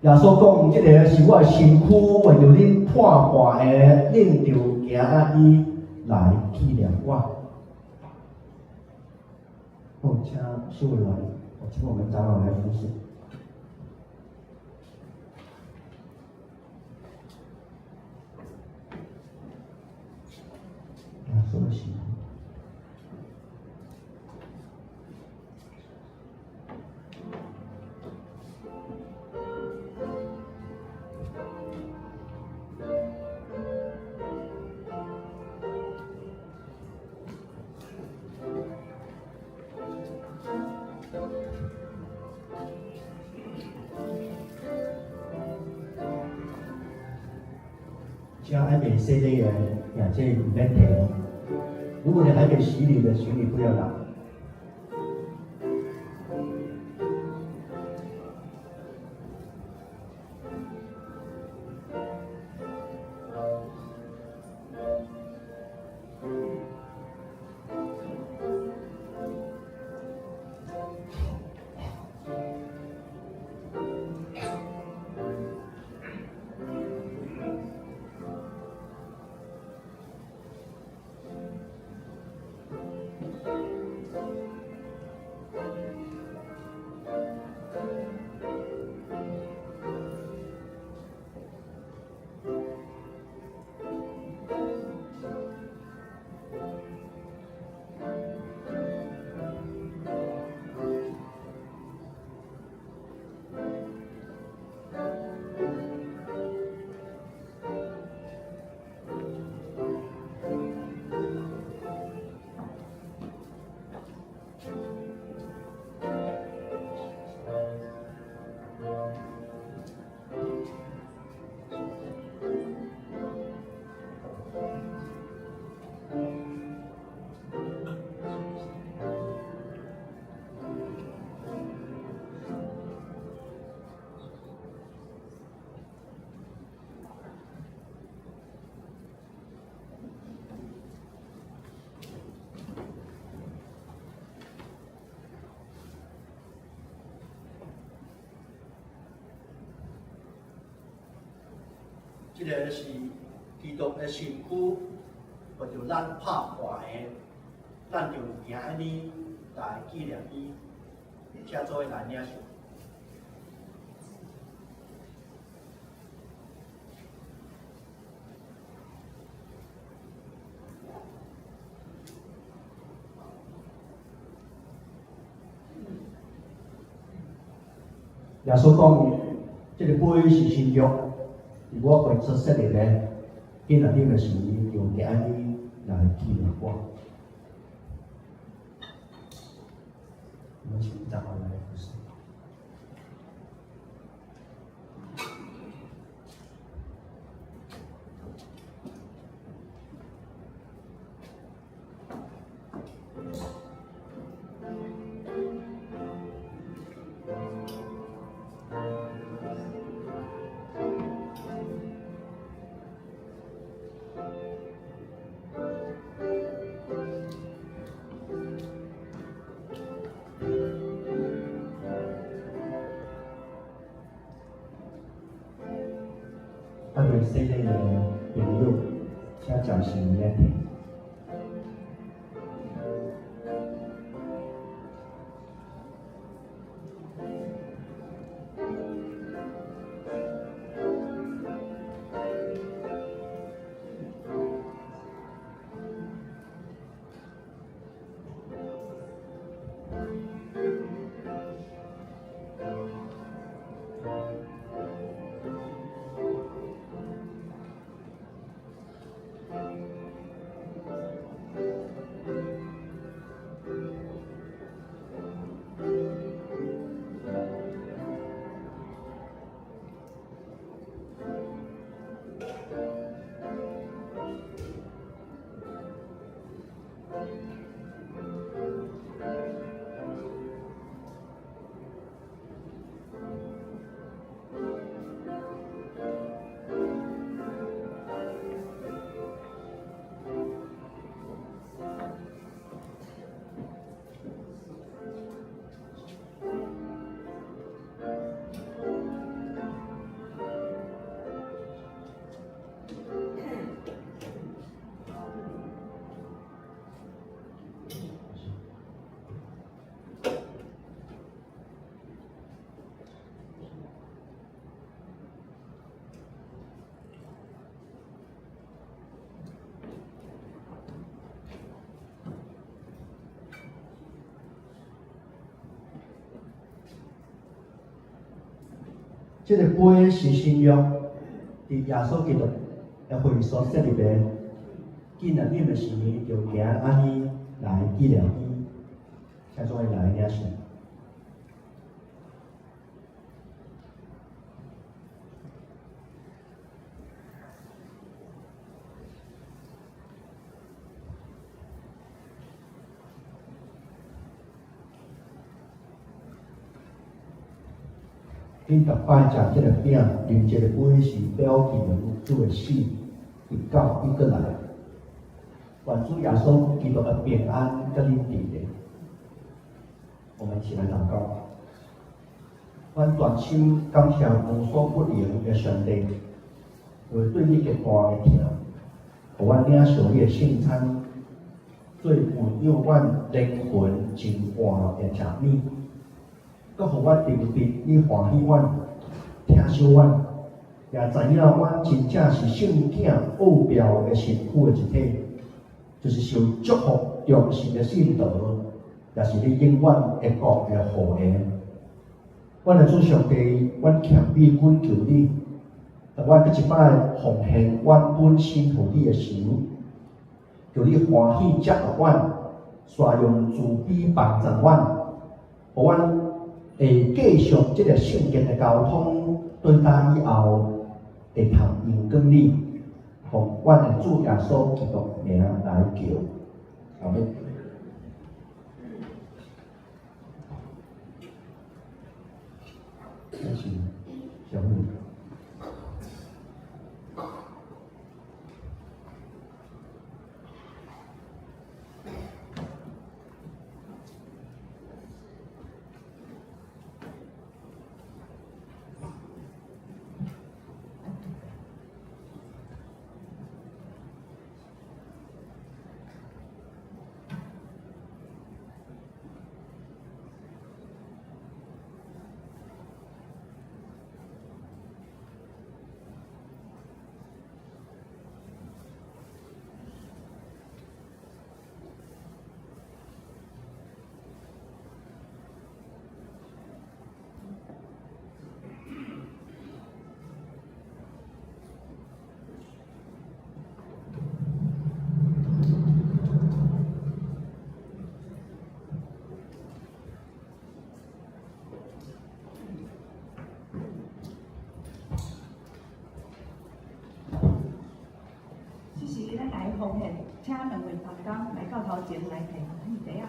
耶穌講：這个是我的身軀，為著恁破破的，恁著行按呢來紀念我。好，請秀蘭，我請我們長老來服侍。耶穌的身軀。請還未洗禮的，也這毋免提。如果你還沒洗禮的，請你不要拿。這个是基督的身軀，為著咱拍破的，咱就行按呢來紀念伊，請做伙來領受。耶穌講，這个杯是新約，是我血所設立的，恁若啉的時，就行按呢來紀念我。同來服侍。啊，未洗禮的朋友，請暫時來聽。這个杯是新約，佇耶穌基督的血所設立的紀念你們時，就行按呢來紀念伊，請諸位來領受。恁逐擺食這个餅，啉這個杯，是表記主的死，直到伊閣來。願主耶穌基督的平安佮恁佇咧。我們一起來禱告。阮全心感謝無所不能的上帝，為對你極大的疼，予阮領受你的聖餐，做餵養阮靈魂真活的食物。閣予阮明白你歡喜阮、疼惜阮，也知影阮真正是聖囝奧妙的身軀的一體，就是受祝福忠心的信徒，也是你永遠的國的後裔。阮的主上帝，阮謙卑懇求你，當阮閣一擺奉獻阮本身予你的時，求你歡喜接納阮，煞用慈悲幫助阮，予阮會繼續這個聖潔的交通，對今以後會通榮光你，奉阮的主耶穌基督名來求，阿們。謝謝小妹。奉獻，請兩位同工來到頭前來提獻袋仔。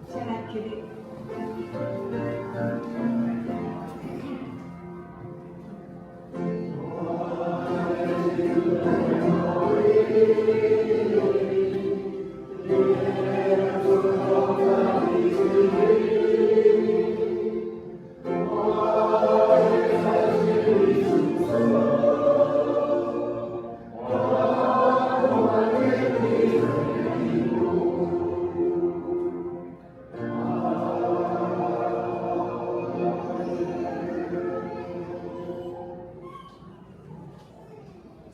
先來起立。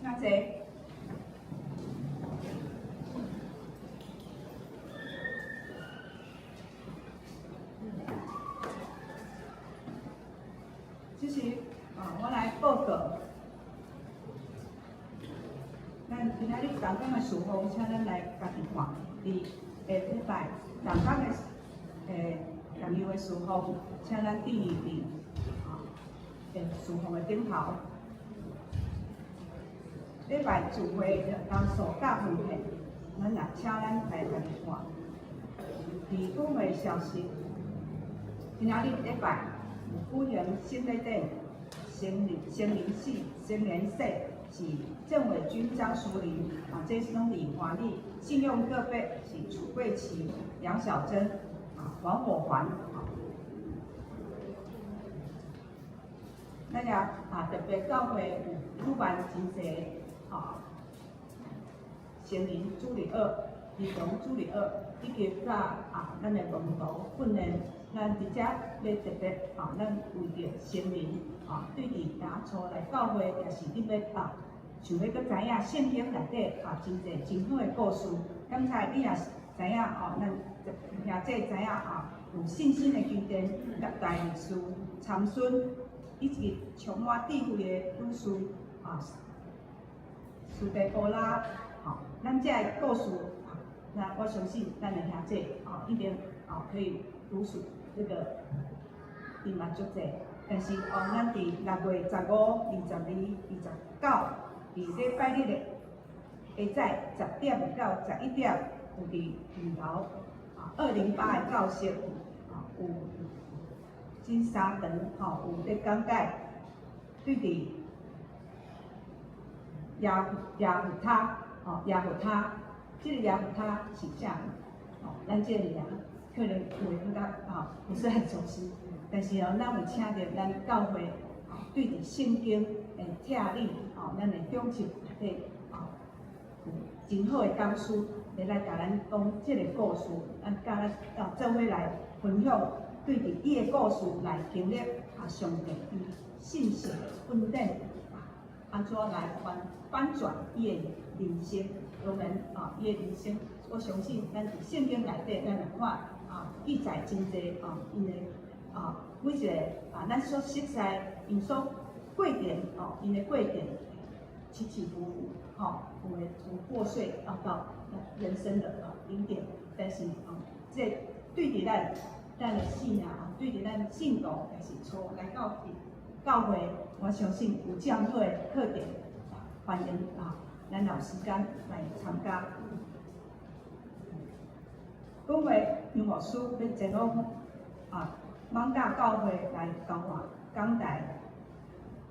請坐。這是啊，我來報告。咱今仔日同工的事奉，請咱來家己看。佇下禮拜同工的同樣的事奉，請咱注意佇啊事奉的頂頭。禮拜聚會人數甲分配，咱也請咱來家己看。佇講的消息，今仔日禮拜有舉行新禮典，成年式是鄭偉君、張淑玲，啊，這是攏佇歡喜。信用個別是楚桂琪、楊小珍、啊黃火環。咱也啊特別教會有舉辦真濟啊成人主日學、兒童主日學，以及甲啊咱的門徒訓練。咱佇遮欲特別啊，咱為著成人啊，對佇耶穌來教會，也是你欲啊，想欲閣知影聖經內底啊真濟真好的故事。剛才你也知影哦，咱兄弟知影啊，有信心的基甸、大祭司參孫，以及充滿智慧的女士啊，斯底波拉，吼，咱這个故事啊，那我相信咱的兄弟啊，一定啊可以讀書。這個伊嘛足濟，但是哦，咱佇6月15、22、29，佇禮拜日的下晝10點到11點，有佇二樓啊208的教室啊，有真三堂吼，有咧講解對佇耶耶弗他吼，耶弗他，這個耶弗他是啥？吼，咱這個名可能有的感覺吼不是很熟悉，但是哦，咱有請著咱教會對佇聖經的聽理吼，咱的長執內底吼，有真好的講師來共咱講這個故事，咱佮咱啊做伙來分享對佇伊的故事來經歷啊上帝伊信實的恩典啊，按怎來翻轉伊的人生。羅門啊，伊的人生，我相信咱佇聖經內底，咱來看啊，記載真濟啊，𪜶的啊每一個啊，咱所熟悉𪜶所過程哦，𪜶的過程起起伏伏，吼，有的從破碎啊到人生的啊頂點，但是啊，這對佇咱的信仰啊，對佇咱信徒也是初來到教會，我相信有這樣好的課程，歡迎啊，咱有時間來參加。本會楊牧師欲前往啊，艋舺教會來交換講台。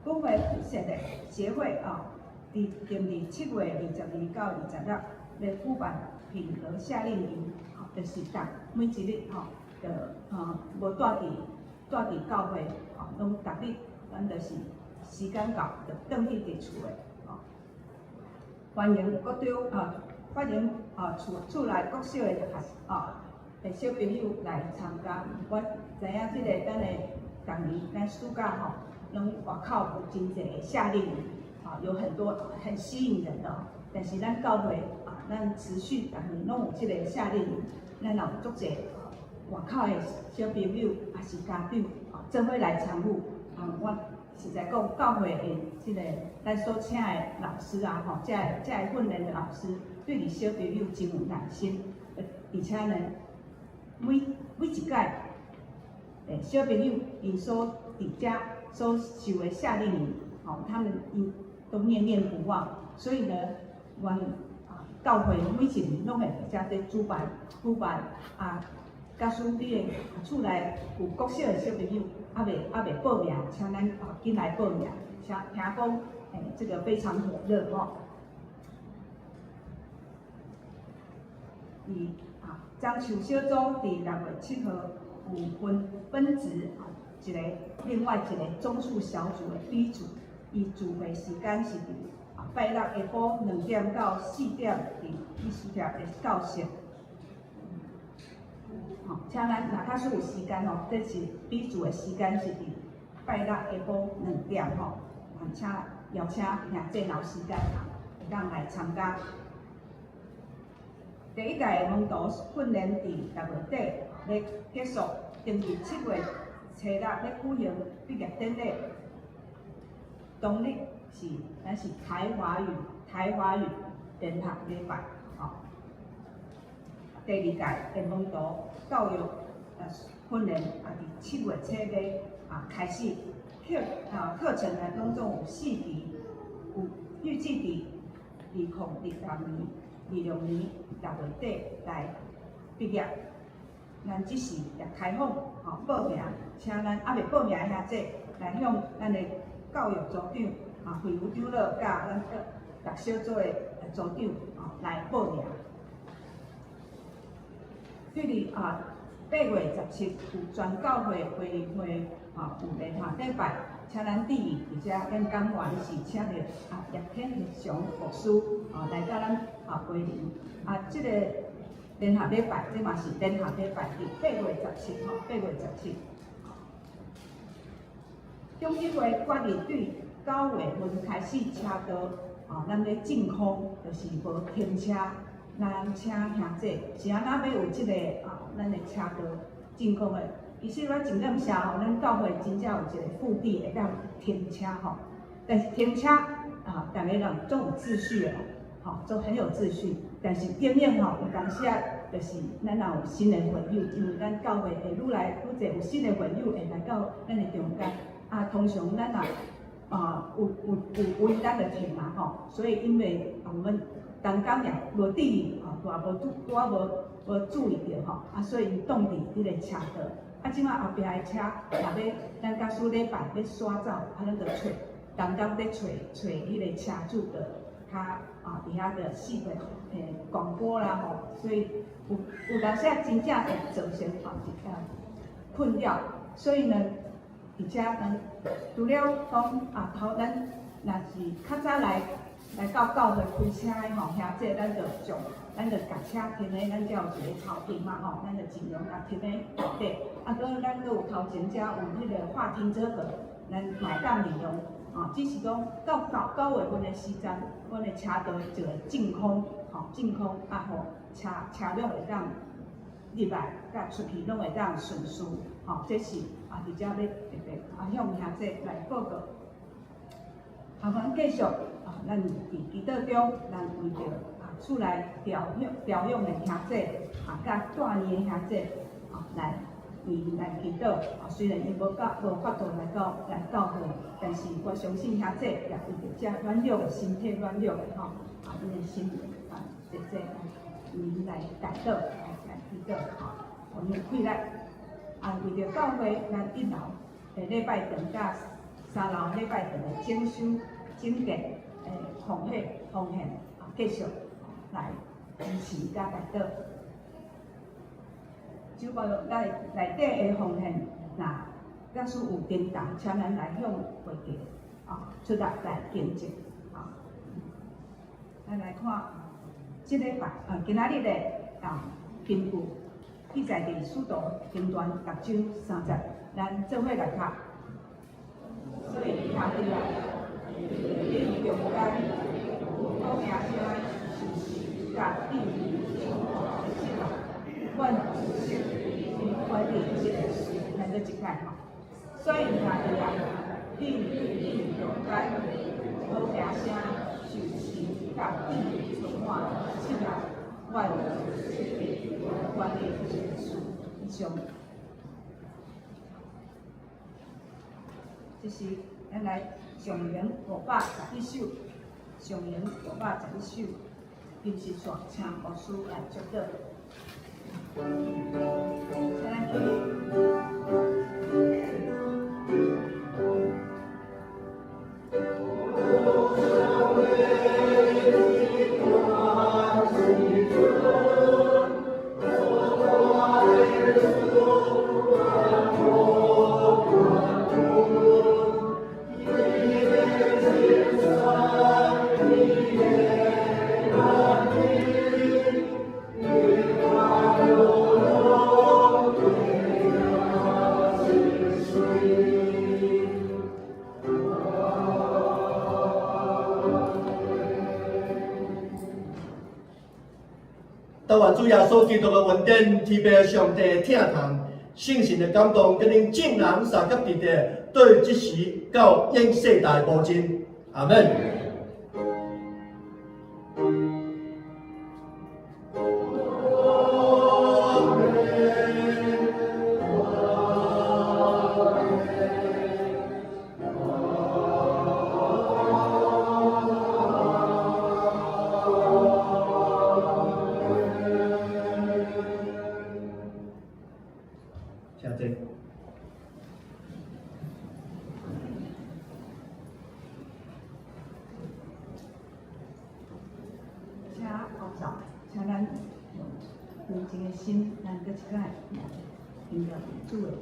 本會設立協會啊，佇定佇7月22到26咧舉辦品格夏令營，吼，就是逐每一日吼，就無蹛佇教會，吼，攏逐日，咱就是時間到就轉去佇厝的，吼。歡迎各種啊，歡迎啊厝內國小的學啊的小朋友來參加。我知影這个咱的逐年咱暑假吼，攏外口有真濟的夏令營，啊，有很多很吸引人的。但是咱教會啊，咱持續逐年攏有這个夏令營，咱也有足濟外口的小朋友，也是家長啊，做伙來參與。啊，我實在講，教會的這个咱所請的老師啊，吼，這个訓練的老師，對佇小朋友真有耐心，而且呢，每一屆，小朋友𪜶所佇遮所受的夏令營，吼，他們𪜶都念念不忘。所以呢，阮啊教會每一年攏會佇遮佇主辦啊，假使你的厝內有國小的小朋友，猶未報名，請咱啊緊來報名。請聽講，這個非常火熱吼。佇啊樟樹小組佇6月7號有分分職啊一個，另外一個棕樹小組的 B 組，伊聚會時間是佇啊拜六下晡2點到4點，佇藝術協的教室。吼，請咱若假使有時間吼，這是 B 組的時間是佇拜六下晡2點吼，請邀請兄弟有時間啊，會當來參加。第一屆的門徒訓練佇6月底咧結束，定佇7月初六咧舉行畢業典禮。當日是咱是台華語聯合禮拜，吼。第二屆的門徒教育訓練也佇7月初八啊開始課啊課程呢，攏總有四期，有預計佇2026年6月底來畢業。咱這時也開放吼報名，請咱猶未報名的兄弟來向咱的教育組長啊、惠如長老佮咱各小組的組長啊來報名。對佇啊8月17有全教會會會啊有聯合禮拜，請咱注意，佇遮咱講員是請著啊葉天祥牧師啊來佮咱啊陪靈啊，這个聯合禮拜，這嘛是聯合禮拜，佇八月十七吼，八月十七。中執會決議對9月份開始車道啊，咱咧淨空，就是無停車，咱請兄弟是按怎欲有這个啊，咱的車道淨空的。其實我真感謝吼，咱教會真正有一個腹地會當停車吼，但是停車啊，逐个人總有秩序的，吼，都很有秩序。但是永遠吼，有當時啊，就是咱若有新的會友，因為咱教會會愈來愈濟有新的會友會來到咱的中間。啊，通常咱若啊有位咱就停嘛吼，所以因為我們逐工也無注意吼，拄仔無注拄仔無注意著吼，啊，所以𪜶擋佇彼個車道。啊，這擺後壁的車若欲，咱假使禮拜欲徙走，啊，咱就揣，逐工咧揣揣彼個車主的，較啊佇遐的四個廣播啦吼，所以有當時真正會造成啊一個困擾，所以呢，佇遮咱除了講啊頭咱若是較早來到教會開車的吼，兄弟，咱就將咱就共車停佇咱遮有一个頭前嘛吼，咱就盡量共停佇內底。啊，閣咱閣有頭前遮有彼个劃停車格，咱嘛會當利用。啊，只是講到9月份的時陣，阮的車道就會淨空，吼。吼，淨空啊，予車車輛會當入來，佮出去攏會當順遂，吼，這是啊，佇遮欲特別啊向兄弟來報告。啊，咱繼續啊，咱佇祈禱中，咱為著啊厝內調養的兄弟啊，佮蹛院的兄弟啊，來為𪜶來祈禱。啊，雖然𪜶無法度來到教會，但是我相信兄弟也為著遮軟弱的身體軟弱的吼，啊，𪜶的心靈啊，這來為𪜶來代禱，來祈禱吼，予𪜶有氣力。啊，為著教會，咱一樓下禮拜堂佮三樓禮拜堂的整修、整建、奉獻、奉獻啊，繼續來支持佮代禱。只不過內底的奉獻，若假使有叮當，請咱來向會計啊出來來更正啊。咱來看這禮拜啊，今仔日的啊根據記載佇使徒行傳6章3節，咱做伙來讀。所以兄弟啊，恁中間有好名聲受洗佮智慧充滿的七人，阮有責管理這个事，來閣一擺吼。所以兄弟啊，恁中間有好名聲受洗佮智慧充滿的七人，阮有責管理這个事。以上。這是咱來上弦511首，上弦511首，金石線，請牧師來祝禱。請咱起立。但願主耶穌基督的恩典、天父上帝的疼痛、聖神的感動，佮恁眾人相佮佇佇，對這時到永世代無盡。阿們。請坐。請阿嫂，請咱用平靜的心，咱閣一擺來聽著主的。